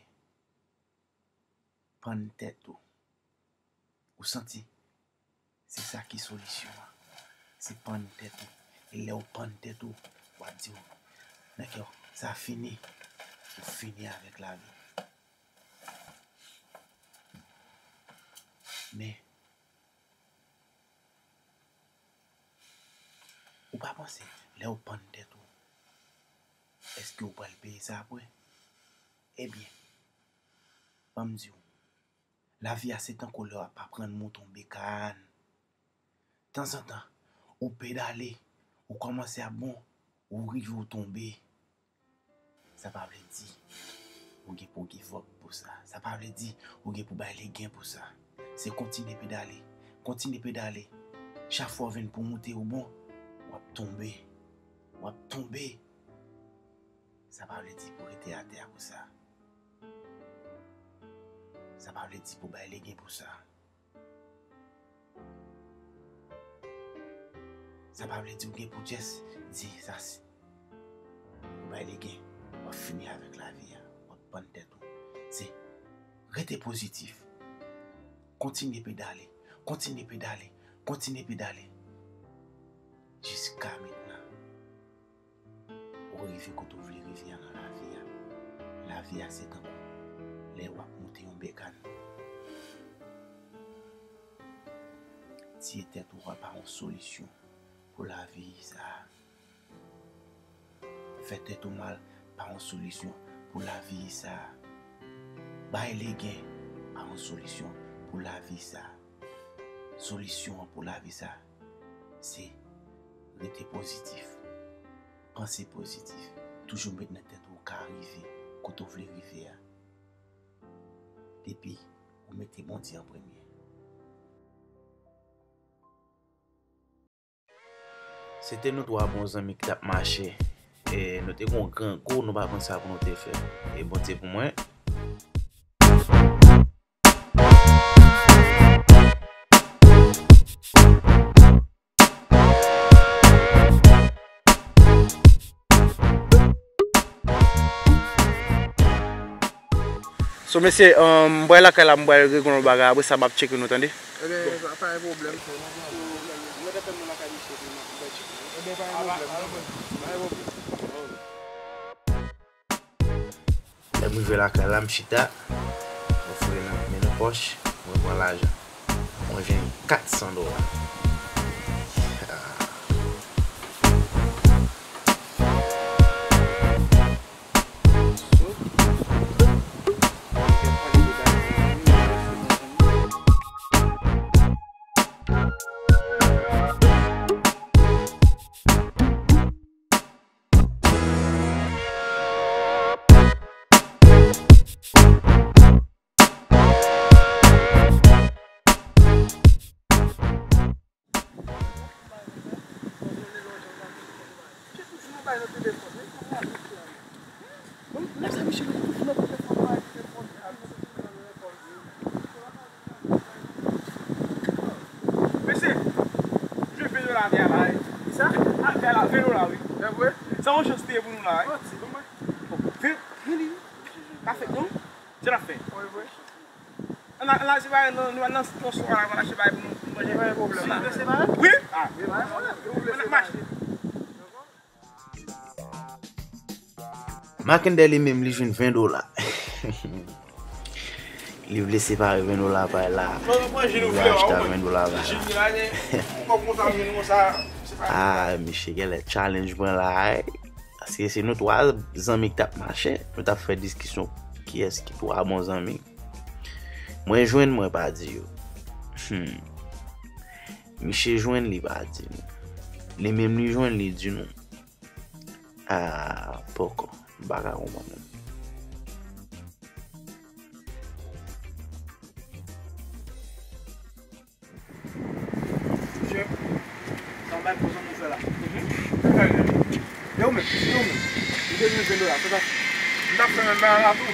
pann tèt ou. Ou santi? Se sa ki solisyon an. Se pann tèt ou. E lè w pann tèt ou, w ap di w nan kè w, sa fini. Ou fini avèk lavi. Men, ou pa panse, lè w pann tèt ou, èske w pral peye sa apre? Ebyen, ban m di w, lavi a se tankou lè w ap aprann mouton bekan. Tanzantan, ou pedale, ou kòmanse ap bon, ou rive ou tonbe. Sa pa vle di ou gen pou give up pou sa. Sa pa vle di ou gen pou bay legen pou sa. Se kontinye pedale, kontinye pedale. Chak fwa w vin pou moute ou bon, w ap tonbe, w ap tonbe. Sa pa vle di pou rete atè a pou sa. Sa pa vle di pou bay legen pou sa. Sa pa vle di w gen pou chest, di sa si. Ou bay legen, w ap fini avèk lavi a, w ap pann tèt ou. Se rete pozitif. Kontinye pedale, kontinye pedale, kontinye pedale. Jiska mentnan, ou rive kote w vle rive a nan lavi a. Lavi a se tankou lè w ap moute yon bekàn. Tiye tèt ou a pa yon solisyon pou lavi sa a. Fè tèt ou mal pa yon solisyon pou lavi sa a. Bay legen pa yon solisyon pou lavi sa a. Solisyon an pou lavi sa a, se rete pozitif, panse pozitif, toujou met nan tèt ou ou ka rive kote w vle rive a. Depi ou mete Bondye an premye. Se te nou twa bon zanmi ki t ap mache. E nou te gen yon grangou, nou pa konn sa pou nou te fè. E Bondye pou mwen. So, mesye, um, m pral lakay la, m pral regle yon bagay. Apre sa, m ap tcheke nou, tande? Ebyen, pa gen pwoblèm. Mwen te fè mwen lakay misye, epi m ap tcheke. Ebyen, pa gen pwoblèm, pa gen pwoblèm. Lè m rive lakay la, m chita, mwen foure nan men nan pòch, mwen pran lajan. Mwen jwenn kat san dola. Mesye, jwe velo la avè a la, wi. Sa? Avè a la, velo la, wi. E vre? Sa yon chans te ye pou nou la, wi. Bon, ven, ven li. Pa fèt non. Jan n ap fè. Wi, wi. Ann al, ann al separe, nou, nou al nan, nan swa la, ann achte bagay pou nou, pou nou manje. Pa gen pwoblèm. Si nou vle separe? Wi. Ah. Wi, pa gen pwoblèm. Ann al mache. Mackenday li menm, li jwenn ven dola. Li vle separe ven dola pa l la. Li vle achte a ven dola pa l la. Ah, misye genlè challenge mwen la, ey. Paske se nou twa zanmi ki t ap mache. Nou t ap fè diskisyon kiyès ki twa bon zanmi. Mwen jwenn, mwen pa di yo. Hmm. Misye jwenn, li pa di nou. Li menm li jwenn, li di nou. Ah, poko. M pa ka konprann ou. Mesye, sa yon bagay pou zanmi fè la. Mhm. E ou menm, e ou menm. Ou te jwenn ven dola, sa ta fè? M t ap fè menm bagay la tou.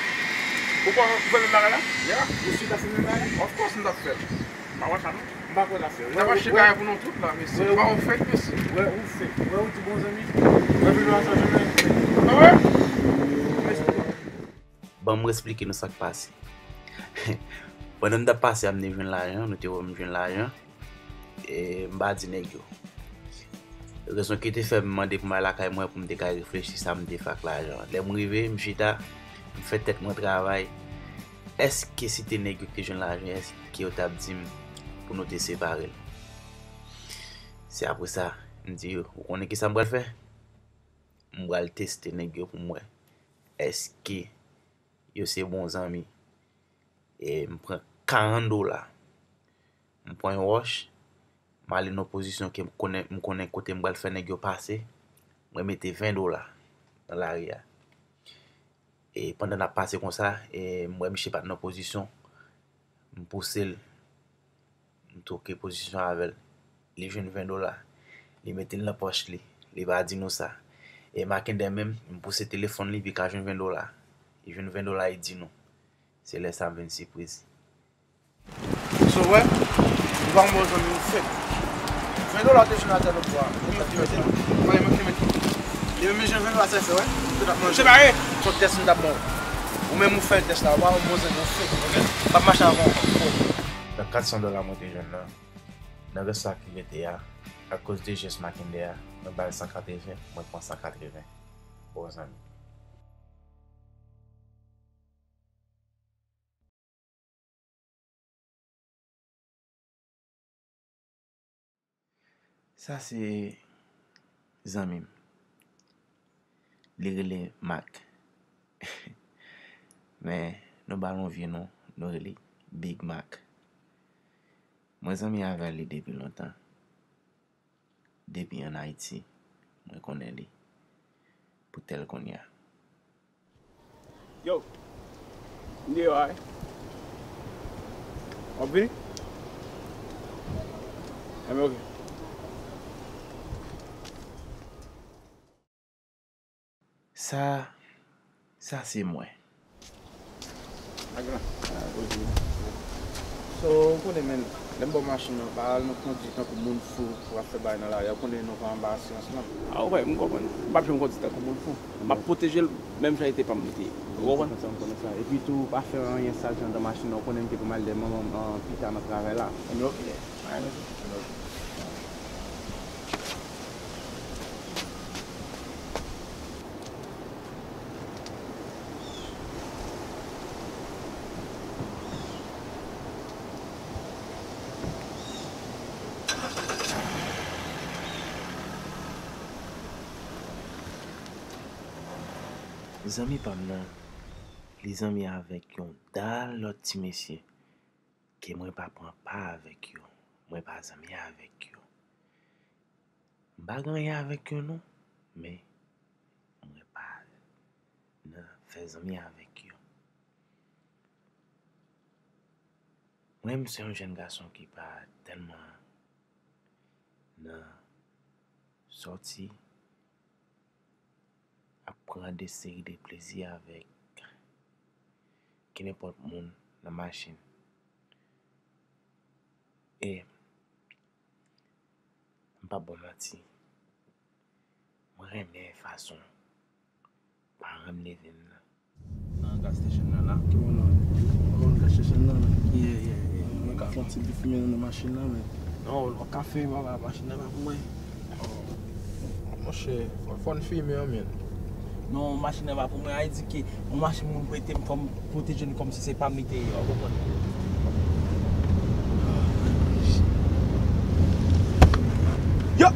Ou pa fè menm bagay la? Yeah. Mesye ta fè menm bagay la? Of course m t ap fè l. M pa wè sa non. M pa kwè l ap fè l. M t ap achte bagay pou nou tout la, mesye. M pa yon fèk, mesye. Wè, ou fèk. Wè, ou di bon zanmi. Wè, ven dola sa jwenn. Ah wè? Mesye. Ban m esplike nou sa k pase. Pandan n t ap pase a, m te jwenn lajan, nou te wè m jwenn lajan. E m pa di nèg yo. Rezon ki te fè m mande pou m al lakay mwen, pou m te ka reflechi sa m te fè ak lajan an. Lè m rive, m chita, m fè tèt mwen travay. Èske si te nèg yo ki te jwenn lajan, èske yo t ap di m pou nou te separe l? Se apre sa, m di yo, ou konnen ki sa m pral fè? M pral teste nèg yo pou m wè èske yo se bon zanmi. E m pran karant dola. M pran yon wòch, m ale nan pozisyon ke m konnen, m konnen kote m pral fè nèg yo pase. Mwen mete ven dola nan lari a. E pandan n ap pase konsa, e m wè misye pa t nan pozisyon. M pouse l. M twoke pozisyon avè l. Li jwenn ven dola. Li mete l nan pòch li. Li pa di nou sa. E Mackenday menm, m pouse telefòn li, pou l ka jwenn ven dola. Li jwenn ven dola, li di nou. Se lè sa m vin sipriz. So, wè, ou pa yon bon zanmi, ou fèk. Men nou la te jwenn atè lòt bò a. Li menm ki mete l. Mwen menm ki mete l. Li menm jan vin la se fè, wè. Tout ap manje. Se bare. Se yon tès m t ap ba w. Ou menm ou fè tès la, ou pa yon bon zanmi, ou fake, ok? M p ap mache avè w ankò. Nan kat san dola mwen te jwenn nan, nan rès la ki rete a, akoz de jès Makindè a, mwen ba l san katreven, mwen pran san katreven. Bon zanmi. Sa se zanmi m. Li rele Mak. Men, nou ba l yon vye non, nou rele Big Mak. Mwen zanmi avè li depi lontan. Depi ann Ayiti, mwen konnen li. Pou tèl kounye a. Yo, m deyò a wi. W ap vini? Enben, oke. Sa, sa se mwen. So, ou konnen, men, lè m ba w machin nan, pa al nan kondui tankou moun fou pou w ap fè bagay nan lari a. Ou konnen nou pa anba asirans lan. A, ou wè, m konprann. M p ap janm kondui tankou moun fou. M ap pwoteje l menm jan li te pa m li te ye. Ou konprann? M konprann sa, m konprann sa. Epi tou, pa fè anyen sal jan nan machin nan. Ou konnen m te pran mal de manman m, an, pita nan travay la. Anben, oke. Zanmi pa m nan, li zanmi avèk yon dal lòt ti mesye ke mwen pa pran pa avèk yo, mwen pa zanmi avèk yo. M pa gen anyen avèk yo non, men mwen pa nan fè zanmi avèk yo. Mwen, m se yon jèn gason ki pa tèlman nan sòti, ap pran de seri de plezi avèk kenenpòt moun nan machin. E m p ap ba w manti, mwen renmen fason paran m leve m nan. Nan gas station nan la. Bon, nan, bon, gas station nan, men. Yeah, yeah, yeah. Mwen ka fè yon ti bif men nan machin nan, men. Non, w ka fè, papa, machin nan pa pou mwen. Monchè, fò, fò n fimen an, men. Non, machin nan pa pou mwen. A di ke yon machin moun prete m kòm pwoteje n kòmsi se pa m li te ye, w konprann? Yo!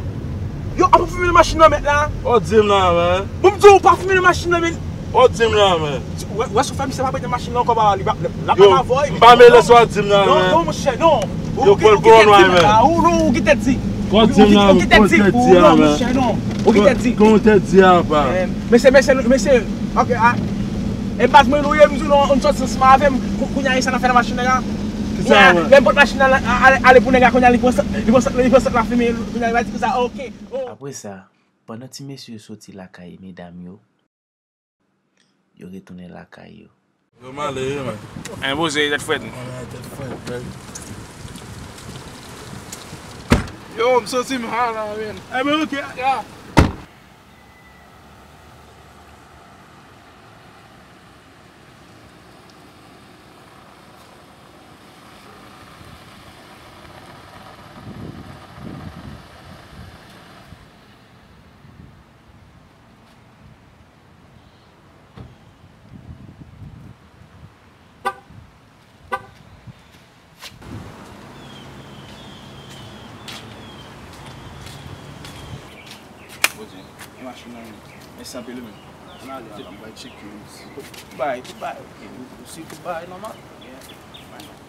Yo, ap ou fimen nan machin nan, mèt la? Ou di m la, men. Bon, m di w, ou pa fimen nan machin nan, men. Ou di m la, men. Wè, wè, si w fè misye pa prete machin nan ankò, ba, li pa, l ap, l ap avè w, m pa mele sa w di m la, men. Non, non, monchè, non. Yo, pran l pou yon nwa, men. Ou, non, ou ki tèt di. Ou ki tèt di. Ou, non, monchè, non. Ou ki tèt di. Kòman w tèt di a, pa? Mesye, mesye, mesye, ok, a, e baz mwen lou ye, m di w non, ou sòti ansanm avè m, kou-, kounye a, e sa n ap fè nan machin nan la? Kisa, mwen? Lè m pot machin nan ale, ale pou nèg la, kounye a, li pran sant, li pran sant, li pran sant la fimen, kounye a, li va di kisa, ok, oh. Apre sa, pandan ti mesye yo soti lakay medam yo, yo retounen lakay yo. Yo malere, man. Enpoze, tèt frèt. Tèt frèt, frèt. Yo, m soti m ha la, men. Enben, ok, ya. Bondye, e machin nan, men. Mèsi anpil, men. Ann ale, ann ale, m pral tcheke. Tout bagay, tout bagay, ok. Si tout bagay nòmal, yeah, why not?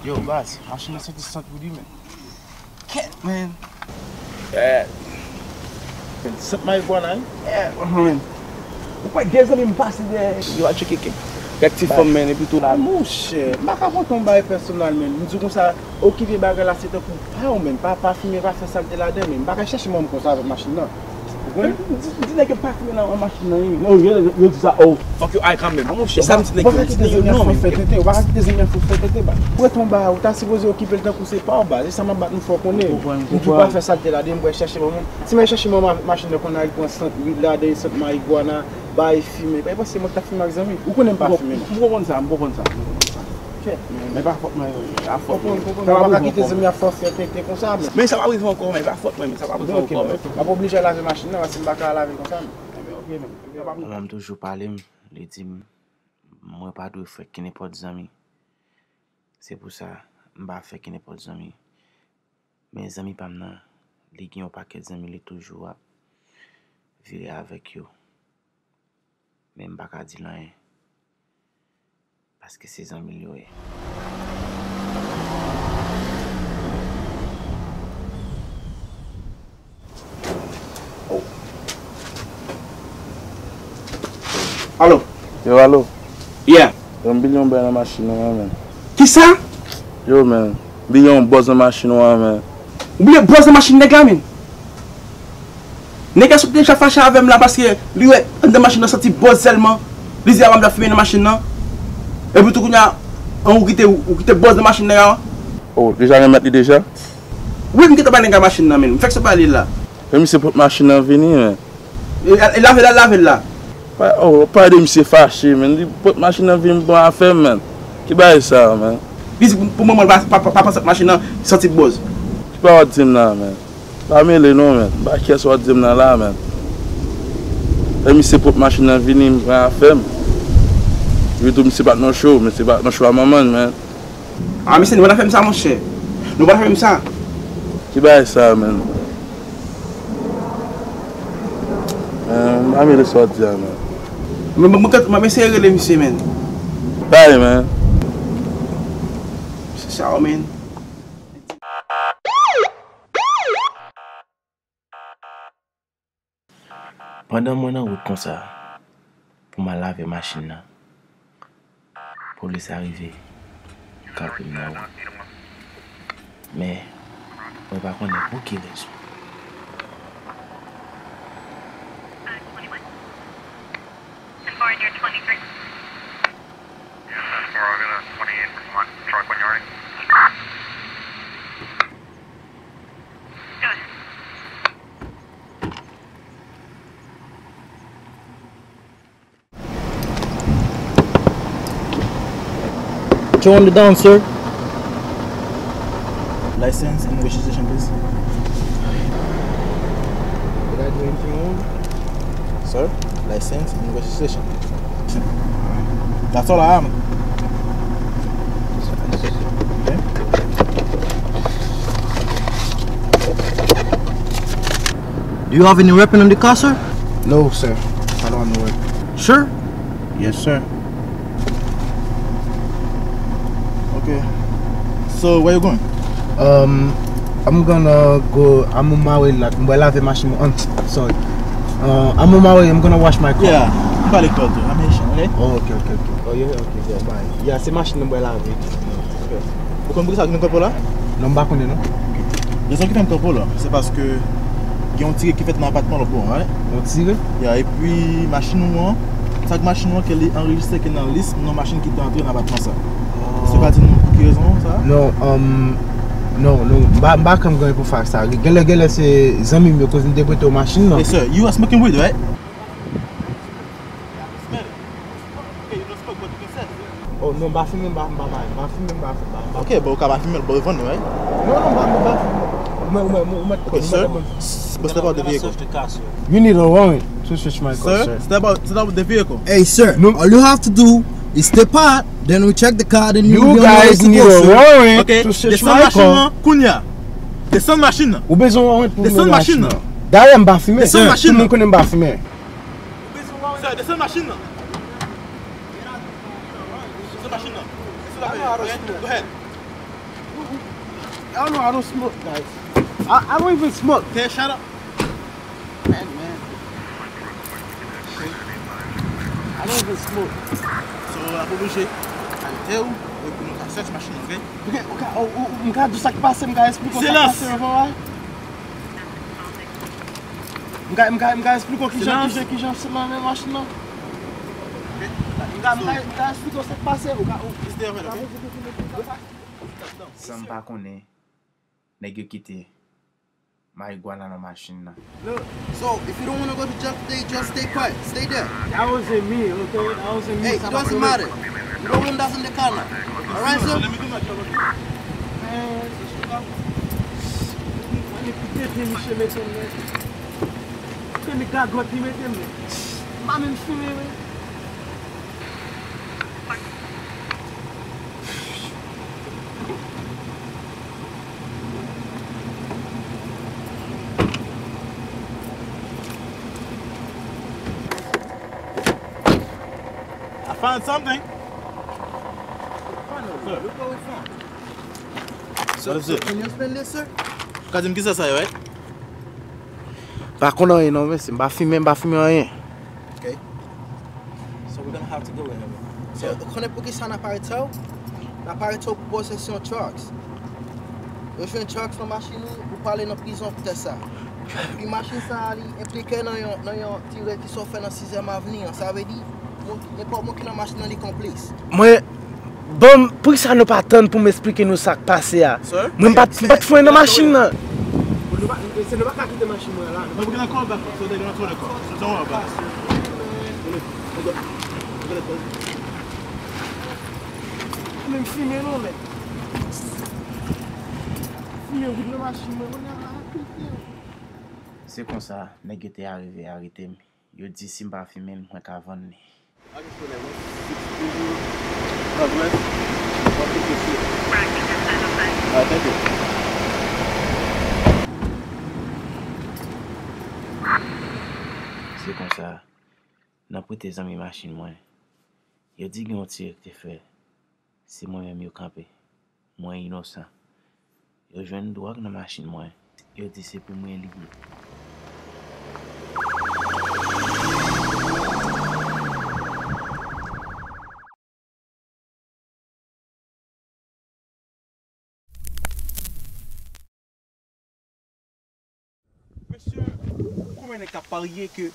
Yo, baz, machin nan santi sant wi, man. Kèt, man. Eh. Sant marijuana, hein? Eh, man. Ou kwè de zanmi m pase dèyè. Yo, al tcheke kèt. Kèk ti fanm, men, epi tou. Monchè, m pa ka konte yon bagay pèsonal, men. M di w konsa, okipe bagay la, se tankou pa w, men. Pa, pa fimen, pa fè salte ladan, men. M pa ka chèche manman m konsa avèk machin nan. Ou konprann? Di, di nèg yo pa fimen nan machin nan, wi. Non, yo, yo di sa, oh, fuck your eye kanmenm. Ah, monchè, e sa m di nèg yo, m di nèg yo non, men. Ou pa ka kite zanmi ap fè tenten, ou pa ka kite zanmi ap fè tenten, ba. Ou prete yon bagay, ou ta sipoze okipe l tankou se pa w, ba. Se sa m ap bat nou fò konnen. M di w pa fè salte ladan, m pral chèche manman m. Si m al chèche manman m avèk machin nan, konn al pran sant wid ladan, sant marigwana, bay fimen. Pa panse mwen k t ap fimen ak zanmi. Ou konnen m pa fimen, non. M konprann sa, m konprann sa, m konprann sa. Kèt, men. Men pa fòt mwen, a fòt mwen. Konprann, konprann. Ou pa ka kite zanmi ap fè w fè tenten konsa, men. Men sa p ap rive ankò, men pa fòt mwen, men sa p ap rive ankò, men. M ap oblije al lave machin nan, paske m pa ka lave l konsa, men. Enben, ok, men. Manman m toujou pale m, li di m, mwen pa dwe fè kenenpòt zanmi. Se pou sa, m pa fè kenenpòt zanmi. Men zanmi pa m nan, li gen yon pakèt zanmi li toujou ap vire avèk yo. Men m pa ka di l anyen. Paske se zanmi l yo ye. Oh. Alo. Yo, alo. Yeah. Yo, m bliye yon bagay nan machin nan, man. Kisa? Yo, man. M bliye yon bòz nan machin nan, man. Ou bliye bòz nan machin nèg la, man? Nèg la sot deja fache avè m la paske li wè anndan machin nan santi bòz sèlman. Li di a pa m ta fimen nan machin nan. Epi tou kounye a, an, ou kite, ou kite bòz nan machin nan ya. Oh, deja renmèt li deja? Wi, m gentan bay nèg la machin nan, men. M fèk sot ba li la. Men misye pot machin nan vini, men. E, e lave l, al lave l la. Pa, oh, pa de misye fache, men. Li pot machin nan vini pran afè m, men. Ki bagay sa, men? Li di pou, pou manman l pa, pa, pa, pa panse ak machin nan, santi bòz. Ki pa w ap di m la, men? Pa mele non, men. M pa kè sa w ap di m nan la, men. Lè misye pot machin nan vini, m pran afè m. Epi tou, misye pa t nan cho, misye pa t nan cho a manman l, men. Ah, mesye, nou pa ta fè m sa, monchè. Nou pa ta fè m sa. Ki bagay sa, man? Man, m pa mele sa w di a, man. Mwen, mwen, mwen, mwen eseye rele misye, man. Bay, man. Mesye sa, man. Pandan mwen nan wout konsa, pou m al lave machin nan, polis arive kanpe m nan wout. Men, mwen pa konnen pou ki rezon. Turn the down, sir. License and registration, please. Did I do anything wrong? Sir, license and registration. That's all I have. Okay. Do you have any weapon on the car, sir? No, sir. I don't have no weapon. Sure? Yes, sir. Okay. So, where you going? Um, I'm gonna go, I'm on my way, like, mwen lave machin mwen, um, sorry. Uh, I'm on my way, I'm gonna wash my car. Yeah, m pale kreyòl tou, I'm Haitian, okay? Oh, okay, okay, okay. Oh, yeah, okay, yeah, bye. Yeah, se machin mwen lave. Ok. Ou konn poukisa ki nan kanpo la? Non, m pa konnen, non. Ok. Rezon ki fè m kanpo la, se paske gen yon tire ki fèt nan apatman lòt bò an, right? Yon tire? Ya, epi machin ou an, sa k machin ou an ke li anrejistre ke nan lis non machin ki te antre nan apatman sa. Oh. Se pa di nou pou ki rezon sa? Non, um, non, non, m pa, m pa konn gen pou fè ak sa. Genlè, genlè se zanmi m yo, koz m te prete yo machin nan. Yes, sir. You are smoking weed, right? Smell it. Okay, you don't smoke, but you can sell it. Oh, non, m pa fimen, m pa, m pa bay. M pa fimen, m pa, m pa, m pa. Ok, bon, ou ka pa fimen, bon, ou vann, right? Non, non, m pa, m pa fimen. Ou mèt, ou mèt, ou mèt, ou mèt, ou mèt. Ok, sir. Bon, step out the vehicle. You need a warrant to search my car, sir. Sir, step out, step out the vehicle. Hey, sir, all you have to do is step out, then we check the car, then you, you guys need a warrant to search my car. Ok, desann machin nan, kounye a. Desann machin nan. Ou bezwen warrant pou desann machin nan. Dayè, m pa fimen. Desann machin nan. Tout moun konnen m pa fimen. Sir, desann machin nan. Desann machin nan. Desann la. Go ahead. Y'all know I don't smoke, guys. I, I don't even smoke. Can you shut up? Man, man. Shit. I don't even smoke. So, N ap oblije ale dèyè w, epi nou ka sèch machin nan, oke? Oke, oke, ou, ou, ou, m ka di w sa k pase, m ka esplike w sa k pase, w konprann? M ka, m ka, m ka esplike w kijan, kijan, kijan se nan men machin nan. M ka, m ka, m ka esplike w sa k pase, ou ka, ou, San m pa konnen, nèg yo kite marigwana nan machin nan. So, if you don't wanna go to jail today, just stay quiet. Stay there. That wasn't me, okay? That wasn't me. Hey, it doesn't matter. You don't want that in the car now. Alright, sir? Man, mwen ki tete misye mete m, men. Ke mi gagòt li mete m, men. M pa menm fimen, men. I found something. Finally, look what we found. So, so, can you explain this, sir? Ka di m kisa sa ye, right? Pa konn anyen non, mesye. M pa fimen, m pa fimen anyen. Okay. So we're gonna have to go with him. So, ou konnen poukisa n ap arete w? N ap arete w pou posesyon drugs. Yo jwenn drugs nan machin ou, ou prale nan prizon poutèt sa. Epi machin sa a, li enplike nan yon, nan yon tirè ki sot fè nan Sizyèm Avni an. Sa vle di, nenpòt moun ki nan machin nan, li konplis. Mwen, Bon, poukisa nou pa tann pou m esplike nou sa k pase a? Mwen m pa t, m pa t fouye nan machin nan. Bon, nou pa, se nou pa ka kite machin mwen la. But we're gonna call back, so they're gonna tow the car. So don't worry about it. Menm fimen non, men. Fimen wout nan machin mwen, mwen la, la, la. Se konsa, nèg yo te arive arete m. Yo di si m pa fimen l, mwen ka vann li. Se konsa, nan prete zanmi machin mwen, yo di gen yon tirè ki te fè, se mwen menm yo kanpe. Mwen inosan. Yo jwenn dwòg nan machin mwen. Yo di se pou mwen li ye. Mesye, konbyen nèg k ap parye ke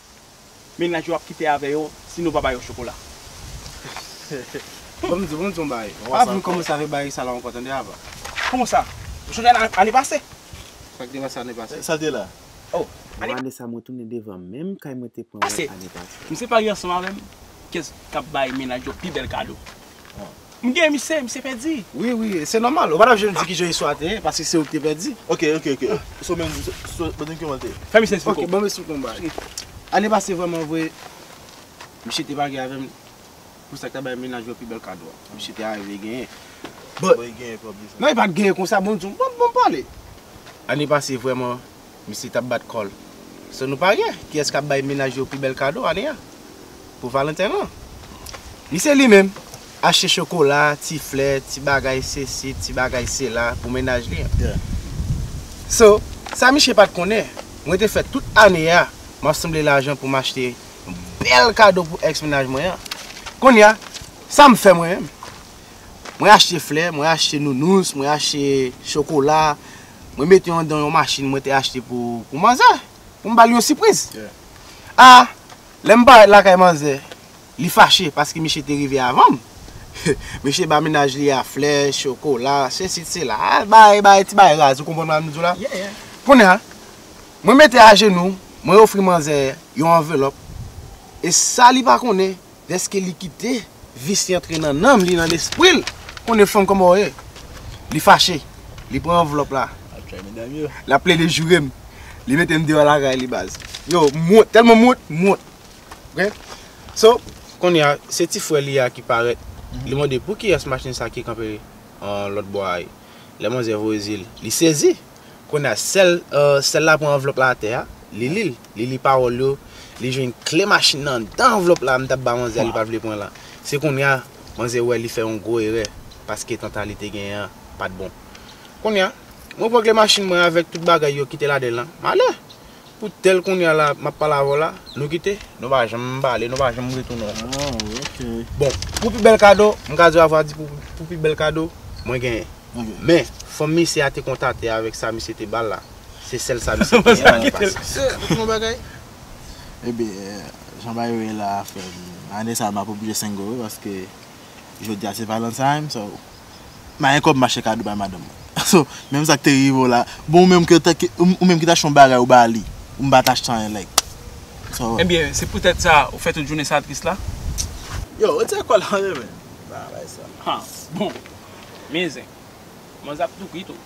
mennaj yo ap kite avè yo si nou pa ba yo chokola? Bon, m di, bon, m di yon bagay. Pa vin kòmanse avèk bagay sa la ankò, tande, apa. Kòman sa? Ou sonje ane, ane pase? Sa k te pase ane pase? Sa te la. Oh, ane pase. Ane sa mwen tounen devan menm kay mwen te pran mwen ane pase. M se parye ansanm avè m. Kiyès k ap bay mennaj yo pi bèl kado? M gen misye, misye pèdi. Wi, wi, se nòmal. Ou pa t ap janm di kijan istwa te ye, paske se ou ki te pèdi. Ok, ok, ok. So, men, so, so, ban m di kòman l te ye. Fè misye esplike w. Ok, ban m esplike w yon bagay. Ane pase, vrèman vre, misye te pare avè m pou sa k ta bay mennaj yo pi bèl kado a. Misye te arive genyen. But, non, li pa t genyen konsa, bon, di m, bon, bon, pale. Ane pase, vrèman, Misye t ap bat kò l. So nou parye, kiyès k ap bay mennaj yo pi bèl kado ane a? Pou Valenten an. Misye li menm, achte chokola, ti flè, ti bagay sesi, ti bagay sela pou mennaj li an. Yeah. So, sa misye pa t konnen, mwen te fè tout ane a, m ap sanble lajan pou m achte yon bèl kado pou èks mennaj mwen an. Kounye a, sa m fè mwen menm? Mwen achte flè, mwen achte nounous, mwen achte chokola, mwen mete yo anndan yon machin mwen te achte pou, pou manzè, pou m ba l yon sipriz. Yeah. A, lè m parèt lakay manzè, li fache paske misye te rive avan m. Misye ba mennaj li a flè, chokola, sesi, sela, a, bay, bay, ti bay raz, ou konprann sa m di w la? Yeah, yeah. Kounye a, mwen mete ajenou, mwen ofri manzè yon anvelòp. E sa li pa konnen, dèske li kite vis li antre nan nanm li, nan lespri l. Konnen fanm kòman w ye. Li fache. Li pran anvlòp la. Ap tray medam yo. L ap plede joure m. Li mete m deyò lakay li, baz. Yo, m wont, tèlman m wont, m wont. Ok? So, kounye a, se ti frè li a ki parèt. Mhm. Li mande pou kiyès machin sa ki kanpe, euh, lòt bò a ye. Lè manzè voye zye l, li sezi. Kounye a, sèl, euh, sèl la pran anvlòp la atè a, li li l, li li pawòl yo, li jwenn kle machin nan anndan anvlòp la, m t ap ba manzè a, li pa t vle pran la. Se kounye a, manzè wè li fè yon gwo erè, paske tanta li te genyen an pa t bon. Kounye a, mwen pran kle machin mwen avèk tout bagay yo kite ladan l lan, m ale. Tèl kounye a la, m ap pale avè w la, nou kite, nou pa janm pale, nou pa janm retounen ankò. Ah, ok. Bon, pou pi bèl kado, m ka di w avwa di pou, pou pi bèl kado, mwen genyen. Ok. Men, fanm misye a te kontakte avèk sa misye te ba l la. Se sèl sa misye genyen nan pase. Se, ou konn yon bagay? Ebyen, jan bagay yo ye la, frè m, ane sa a, m ap oblije single, wi, paske jodi a se Valentine, so, m a gen kòb m achte kado bay madanm mwen. So, menm sa k te rive w la, bon, ou menm ki ta, ki, ou, ou menm ki ta achte yon bagay ou ba li, ou m pa ta achte anyen, like. So, ebyen, se poutèt sa ou fè tout jounen sa tris la? Yo, retire kò la, men, men. Bagay sa. Ha, bon. Men zen. Manzè ap tou kwi tou.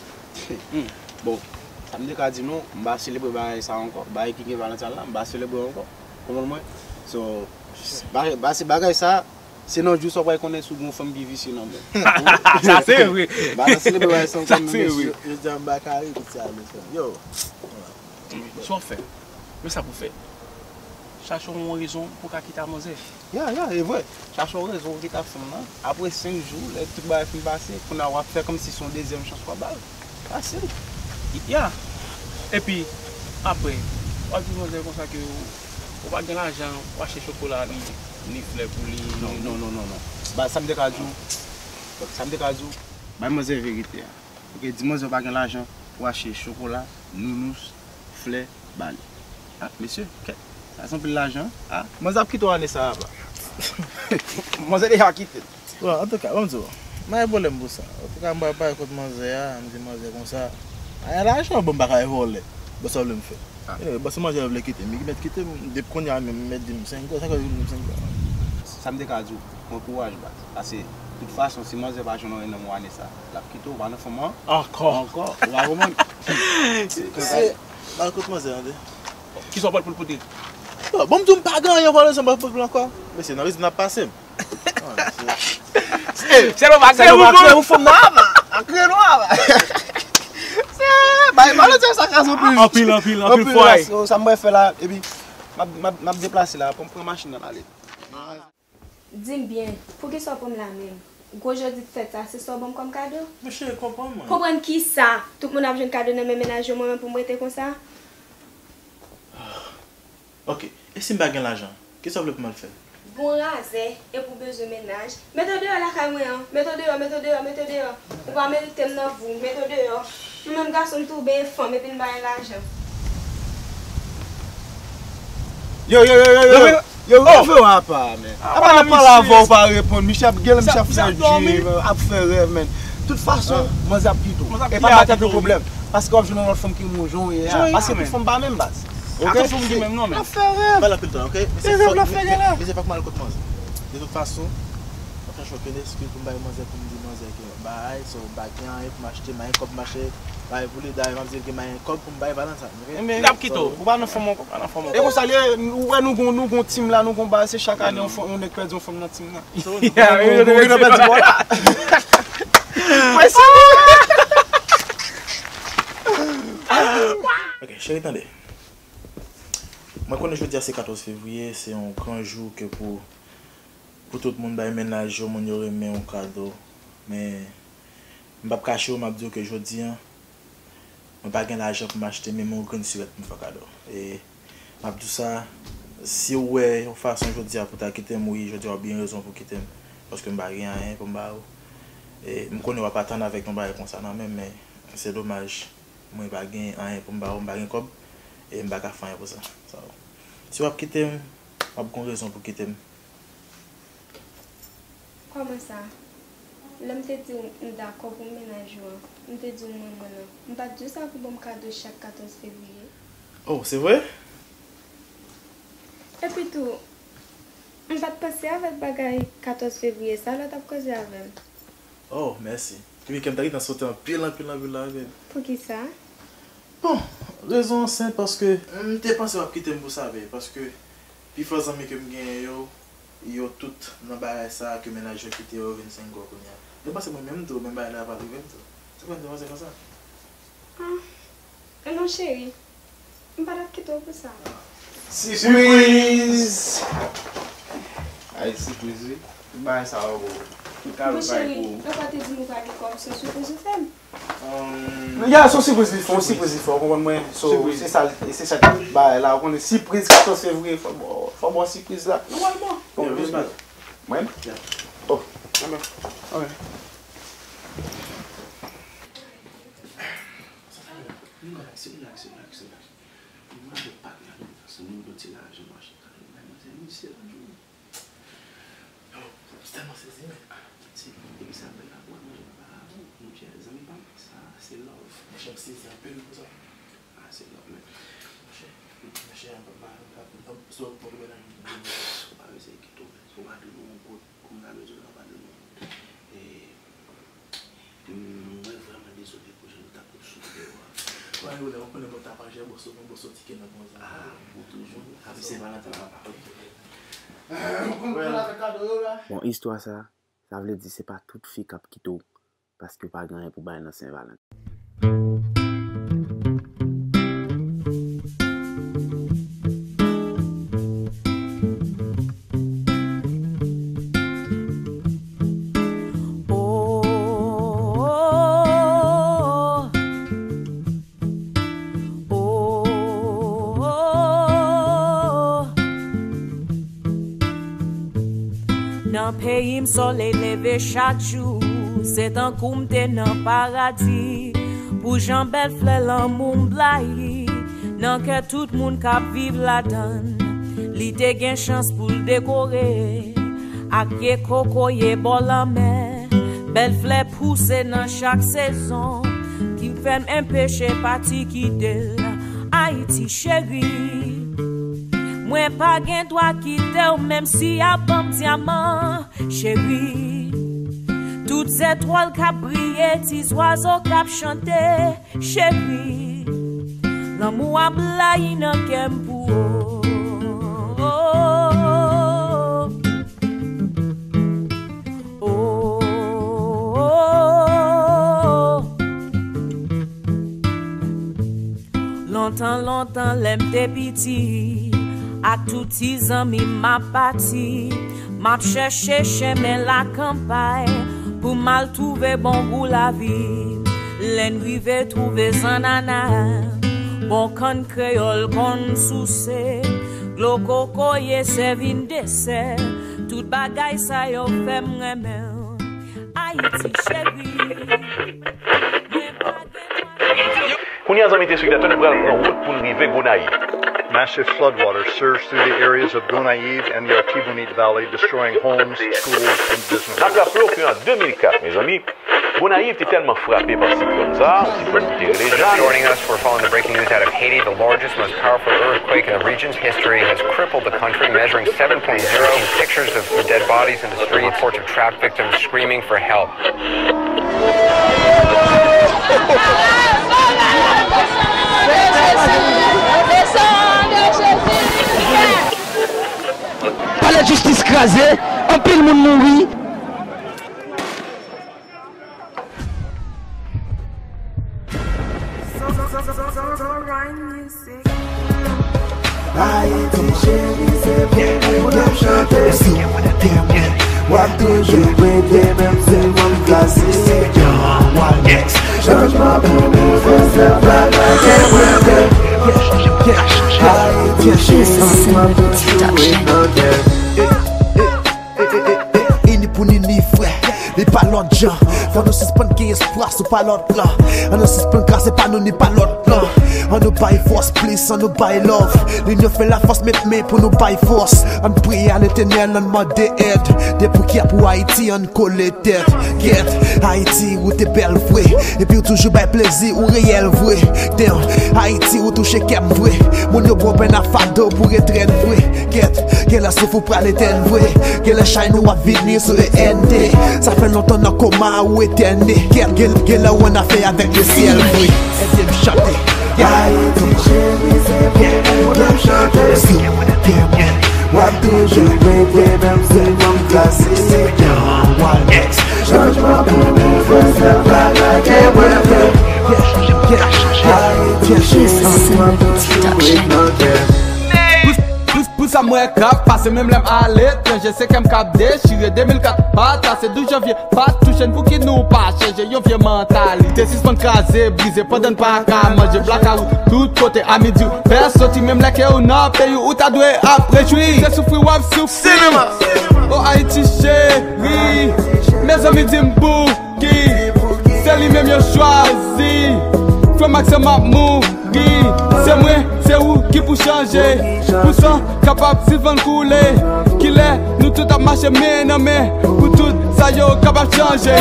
Hmm. Bon, sa m te ka di nou, m pa selebre bagay sa ankò. Bagay ki gen Valentine la, m pa selebre ankò. Konprann mwen? So, bagay, ba-, se bagay sa, se nan jou sa w pral konnen si w gen yon fanm ki visye nan men w. Sa se vre. Ba nan selebre bagay sa ankò, mesye. Jodi a m pa ka ri pou sa, mesye. Yo. Sa w fè? Men sa pou fè. Chache yon rezon pou w ka kite a manzè. Ya, ya, e vre. Chache yon rezon pou w kite a fanm nan. Apre senk jou, lè tout bagay fin pase, kounye a w ap fè kòmsi se yon dezyèm chans w ap ba l. Fasil. Ya. Epi, apre, w ap di manzè konsa ke w, ou pa gen lajan pou achte chokola ni, ni flè pou li. Non, non, non, non, non. Ba, sa m te ka di w, sa m te ka di w, bay manzè verite a. Ok, di manzè w pa gen lajan pou achte chokola, nounous, flè, ba li. Ah, mesye, kèt, sa se anpil lajan. Ah, manzè ap kite w ane sa a, pa. Manzè deja kite l. Bon, antouka, ban m di w, m pa gen pwoblèm pou sa. Antouka, m pral pale kot manzè a, m di manzè konsa, pa gen lajan, bon, m pa ka vòlè. Bon, sa w vle m fè? Ah. Anyway, bon, si manzè vle kite m, li mèt kite m, depi kounye a menm, li mèt di m senk gò, senk gò, li di m senk gò. Sa m te ka di w, pran kouraj, baz. Paske, tout fason, si manzè pa jwenn anyen nan mwa ane sa, l ap kite w, pa nan fanm an. Ankò. Ankò. Ou pa konprann? Se, se, m al kot manzè an, tande. Kisa w pral pou l pote? Bon, bon, m di w m pa gen anyen, w pral rezon m pral pote pou l ankò. Mesye, nan rezon n ap pase m. Sèlman pa kreye pou fanm nan, pa kreye nou a. Bay, bay, sa kraze anpil. Anpil, anpil, anpil fwa. Sa m pral fè la, epi m ap, m ap, m ap deplase la, pou m pran machin nan ale. Di m byen, poukisa w pran m la menm? Gwo jodi fèt sa, se sa w ban m kòm kado? Mesye, konprann mwen. Konprann kisa? Tout moun ap jwenn kado nan men mennaj yo, mwen menm pou m rete konsa? Ok, e si m pa gen lajan? Kisa w vle pou m al fè? Bon razè, epi w bezwen mennaj. Mete w deyò lakay mwen an. Mete w deyò, mete w deyò, mete w deyò. Ou pa merite m nan vi w. Mete w deyò. Nou menm gason, n tou benyen fanm epi n pa gen lajan. Yo, yo, yo, yo, yo. Yo, yo, yo, reve w apa, men. Apa n ap pale avè w, w pa reponn. Misye ap gele, misye ap fè dream, ap fè rèv, men. Tout fason, manzè ap kite w. E pa ba tèt ou pwoblèm. Paske w ap jwenn yon lòt fanm ki renmen w jan w ye a. Paske tout fanm pa menm, baz. Ok? Tout fanm ki menm non, men. L ap fè rèv. Bay l anpil tan, ok? Mesye, fòk, mesye, fòk m al kot manzè. De tout fason, m ap chache okenn eskiz pou m bay manzè, pou m di manzè ke bay, so, m pa gen anyen pou m achte, m pa gen kòb m achte bagay pou li, dayè m ap di l ke m pa gen kòb pou m bay Valentine, ok? Li ap kite w, ou pa nan fanm ankò, pa nan fanm ankò. E konsa l ye, ou wè nou gon, nou gon team la, nou gon bagay, se chak ane yon fanm, yon nèg pèdi yon fanm nan team nan. So, nou, nou, nou, nou gen nan pèdi bò la. Mwen si. Ok, cheri, tande. Mwen konnen jodi a se katòz fevriye, se yon gran jou ke pou, pou tout moun bay mennaj yo, moun yo renmen yon kado. Men, m p ap kache w, m ap di w ke jodi a, mwen pa gen lajan pou m achte menm yon grenn sirèt pou m fè w kado. E m ap di w sa, si w wè yon fason jodi a pou w ta kite m, wi, jodi a w byen rezon pou w kite m, paske m pa gen anyen pou m ba w. E m konnen w ap atann avèk yon bagay konsa nan men m, men se domaj. Mwen pa gen anyen pou m ba w, m pa gen kòb, e m pa ka fè anyen pou sa. So, si w ap kite m, w ap gen yon rezon pou kite m. Kòman sa? Lè m te di w m dakò pou mennaj ou an, m te di w m renmen w, m pa t di w sa pou ban m kado chak katòz fevriye? Oh, se vre? Epi tou, m pa t panse avèk bagay katòz fevriye sa lè w t ap koze avè m. Oh, mèsi. Epi kè m ta gentan sote anpil, anpil, anpil la, men. Poukisa? Bon, rezon an senp, paske m te panse w ap kite m pou sa, men, paske pifò zanmi ke m genyen yo, yo tout nan bagay sa a ke mennaj yo kite yo vin sengo kounye a. Mwen panse mwen menm tou, menm bagay la pral rive m tou. Se pou sa m te panse konsa. Ah, non, cheri. M pa t ap kite w pou sa. Sipriz! Ay, sipriz, wi. Tout bagay sa yo, kado bay pou ou. Bon, cheri, ou pa te di m ou pa gen kòb, se yon sipriz ou fè m. Ya, se yon sipriz li fè, yon sipriz li fè, ou konprann mwen? So, se sa, se sa k bagay la, ou konnen sipriz katòz fevriye, fò ba w, fò ba w sipriz la. Nòmalman. Bon, mwen? Oh, ok. Relax, relax, relax, relax. Mwen avèk patnè m, se moun ki ti lajan mache kare, men se misye la. Yo, m tèlman sezi, men, ah, piti, depi sa bèl la, pou mwen manje papa, monchè, zanmi pa m, sa, se love. Monchè, m sezi anpil pou sa. Ah, se love, men. Monchè, monchè, papa, papa, so, poko bèl la, ou pa bezwen kite w, men. So, ou pa dwe yon kote, kòm m ta bezwen, ou pa dwe yon kote. E, Mwen vrèman dezole pou jan nou t ap soufri yo a. Wè, ou lè ou konnen bò tapajè, bò soti, bò soti ke nan konsa. Ah, ou toujou ap Sen Valentan papa. Ou konn pran avèk kado yo la. Bon, istwa sa, sa vle di se pa tout fi k ap kite w paske w pa gen anyen pou bay nan Sen Valentan. Oh, oh, oh, oh. Nan peyi m, solèy leve chak jou, se tankou m te nan paradi. Pou jan bèl flè lanmou m blayi nan kè tout moun k ap viv ladan l, li te gen chans pou l dekore ak pye kokoye bò lanmè. Bèl flè pouse nan chak sezon, ki fè m enpeche pati kite l. Ayiti cheri, mwen pa gen dwa kite w, menm si y ap ban m dyaman, cheri. Tout zetwal k ap briye, ti zwazo k ap chante, cheri. Lanmou ap blayi nan kè m pou ou. Oh, oh, oh, oh. Lontan, lontan, lè m te piti, ak tout ti zanmi m ap pati, m ap chèche chemen lakanpay pou m al twouve bon gou lavi. Lè n rive twouve zannana, bon kann kreyòl konn souse, dlo kokoye sèvi n desè, tout bagay sa yo fè m renmen w. Ayiti cheri, mwen pa gen mwayen. Kounye a, zanmi telespektatè, nou pral pran wout pou n rive Gonayiv. Massive floodwater surged through the areas of Gonayiv and the Artibonite Valley, destroying homes, schools, and businesses. N ap raple w ke an de mil kat, mezanmi, Gonayiv te tèlman frape pa siklòn sa a, yon siklòn ki te rele Jeanne. Joining us, we're following the breaking news out of Haiti. The largest, most powerful earthquake in the region's history has crippled the country, measuring seven point zero. Pictures of dead bodies in the streets, reports of trapped victims screaming for help. Palè jistis kraze, anpil moun mouri. Ayiti cheri, se pou mwen k ap chante. Si w te mwen, w ap toujou prete, menm si w vin klase. Chanjman pou nou fè, se pa la gen prete. Ayiti cheri, ansanm nou toujou ret nan kè. Ini pou n ini, frè, li pa lòt jan. Fò nou sispann gen espwa sou pa lòt lan. Ann nou sispann kraze pa nou ni pa lòt lan. Ann nou bay fòs plis, ann nou bay love. Linyon fè lafòs, met men pou nou bay fòs. Ann priye a Letènèl, ann mande èd. Depi w kè pou Ayiti, ann kole tèt. Gèt, Ayiti, ou te bèl vre. Epi w toujou bay plezi, ou reyèl vre. Damn, Ayiti, ou touche kè m vre. Moun yo pran pèn a fado pou ret rèd vre. Gèt, genlè souf ou pral etèn vre. Genlè chay nou ap vini sou E N T. Sa fè lontan nan koma ou etène. Gèt, gen, genlè ou annafè avèk lesyèl vre. Ede m chante. Ayiti cheri, se pou mwen k ap chante. Si w te mwen, w ap toujou prete, menm si m klase. Chanjman pou nou fè, se pa la gen prete. Ayiti cheri, ansanm nou toujou ret nan kè. Mwen k ap pase menm lè m aletranje, se kè m k ap dechire. De mil kat pa trase, douz janvye pa touche n, pouki nou pa chanje? Yon vye mantalite sispann kraze, brize pandan n pa ka manje. Blakawout tout kote, a midi w pè soti, menm lè ke w nan peyi w, ou ta dwe ap rejwi. Se soufri w ap soufri. O Ayiti cheri, mezanmi, di m pou ki se li menm yo chwazi. Frè m ak sè m ap mouri. Se mwen, se ou ki pou chanje. Pou sa kapab sispann koule. Kilè nou tout ap mache men nan men. Pou tout sa yo kapab chanje.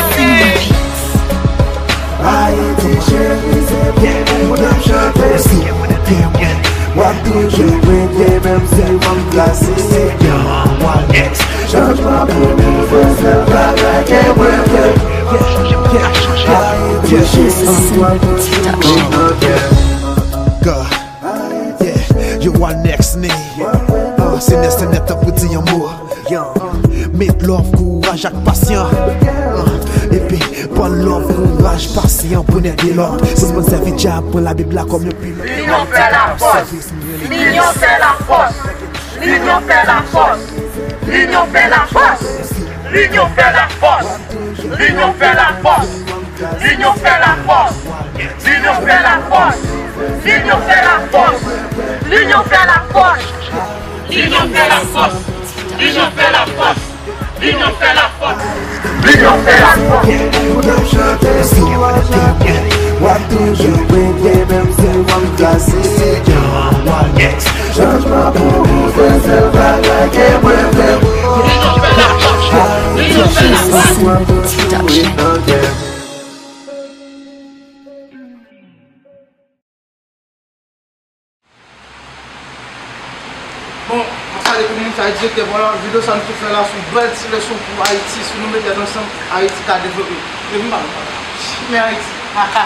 Ayiti cheri, se byen nou k ap chante. W ap toujou rete menm si w ap klasik. Chanjman pou nou, se sèl bagay ke mwen vle. Ayiti, se sa, w ap toujou nan kè. God, yeah, you are next, nigga. Uh, se nèt, se nèt pou di yon mo. Met love, kouraj ak pasyan. Uh, epi, ban love, kouraj, pasyan pou nèg de lòt. Sispann sèvi dyab, pran Labib la kòm yon pilòt. L'union fait la force. L'union fait la force. L'union fait la force. L'union fait la force. L'union fait la force. L'union fait la force. L'union fait la force. L'union fait la force. L'union fait la force. L'union fait la force. L'union fait la force. L'union fait la force. L'union fait la force. W ap toujou rete menm si w ap klasik. Chanjman pou ou, se sèl bagay ke mwen vle. L'union fait la force. L'union fait la force. W ap toujou rete nan kè. Bon, mwen salye tout moun, sa e direktè, bon, la, videyo sa nou te fè la, se yon bèl ti leson pou Ayiti, si nou met tèt ansanm, Ayiti ka devlope. Epi m pa, men Ayiti. Ou ka,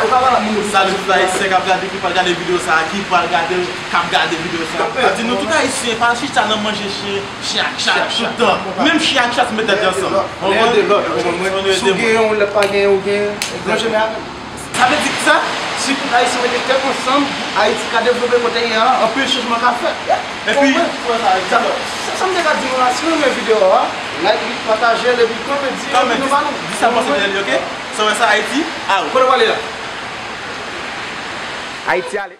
ou ka pale ak moun yo. Salut tout Ayisyen k ap gade, ki pral gade videyo sa, ki pral gade, k ap gade videyo sa. Di nou tout Ayisyen, pa chita nan manje chen, chen ak chat, tout tan. Menm chen ak chat, met tèt ansanm. Ede lòt, ou konprann mwen? Si w genyen, ou lè pa genyen, ou genyen, plonje men avè l. Sa vle di kisa? Si tout Ayisyen mete tèt ansanm, Ayiti ka devlope kote l ye a, anpil chanjman ka fèt. Epi, sa, sa, sa m te ka di nou la, si nou renmen videyo a, like li, pataje l, epi kanpe, di, kanpe, epi nou ba nou. Di sa w panse de li, oke? Sa w wè sa, Ayiti? A, kote w prale la? Ayiti ale.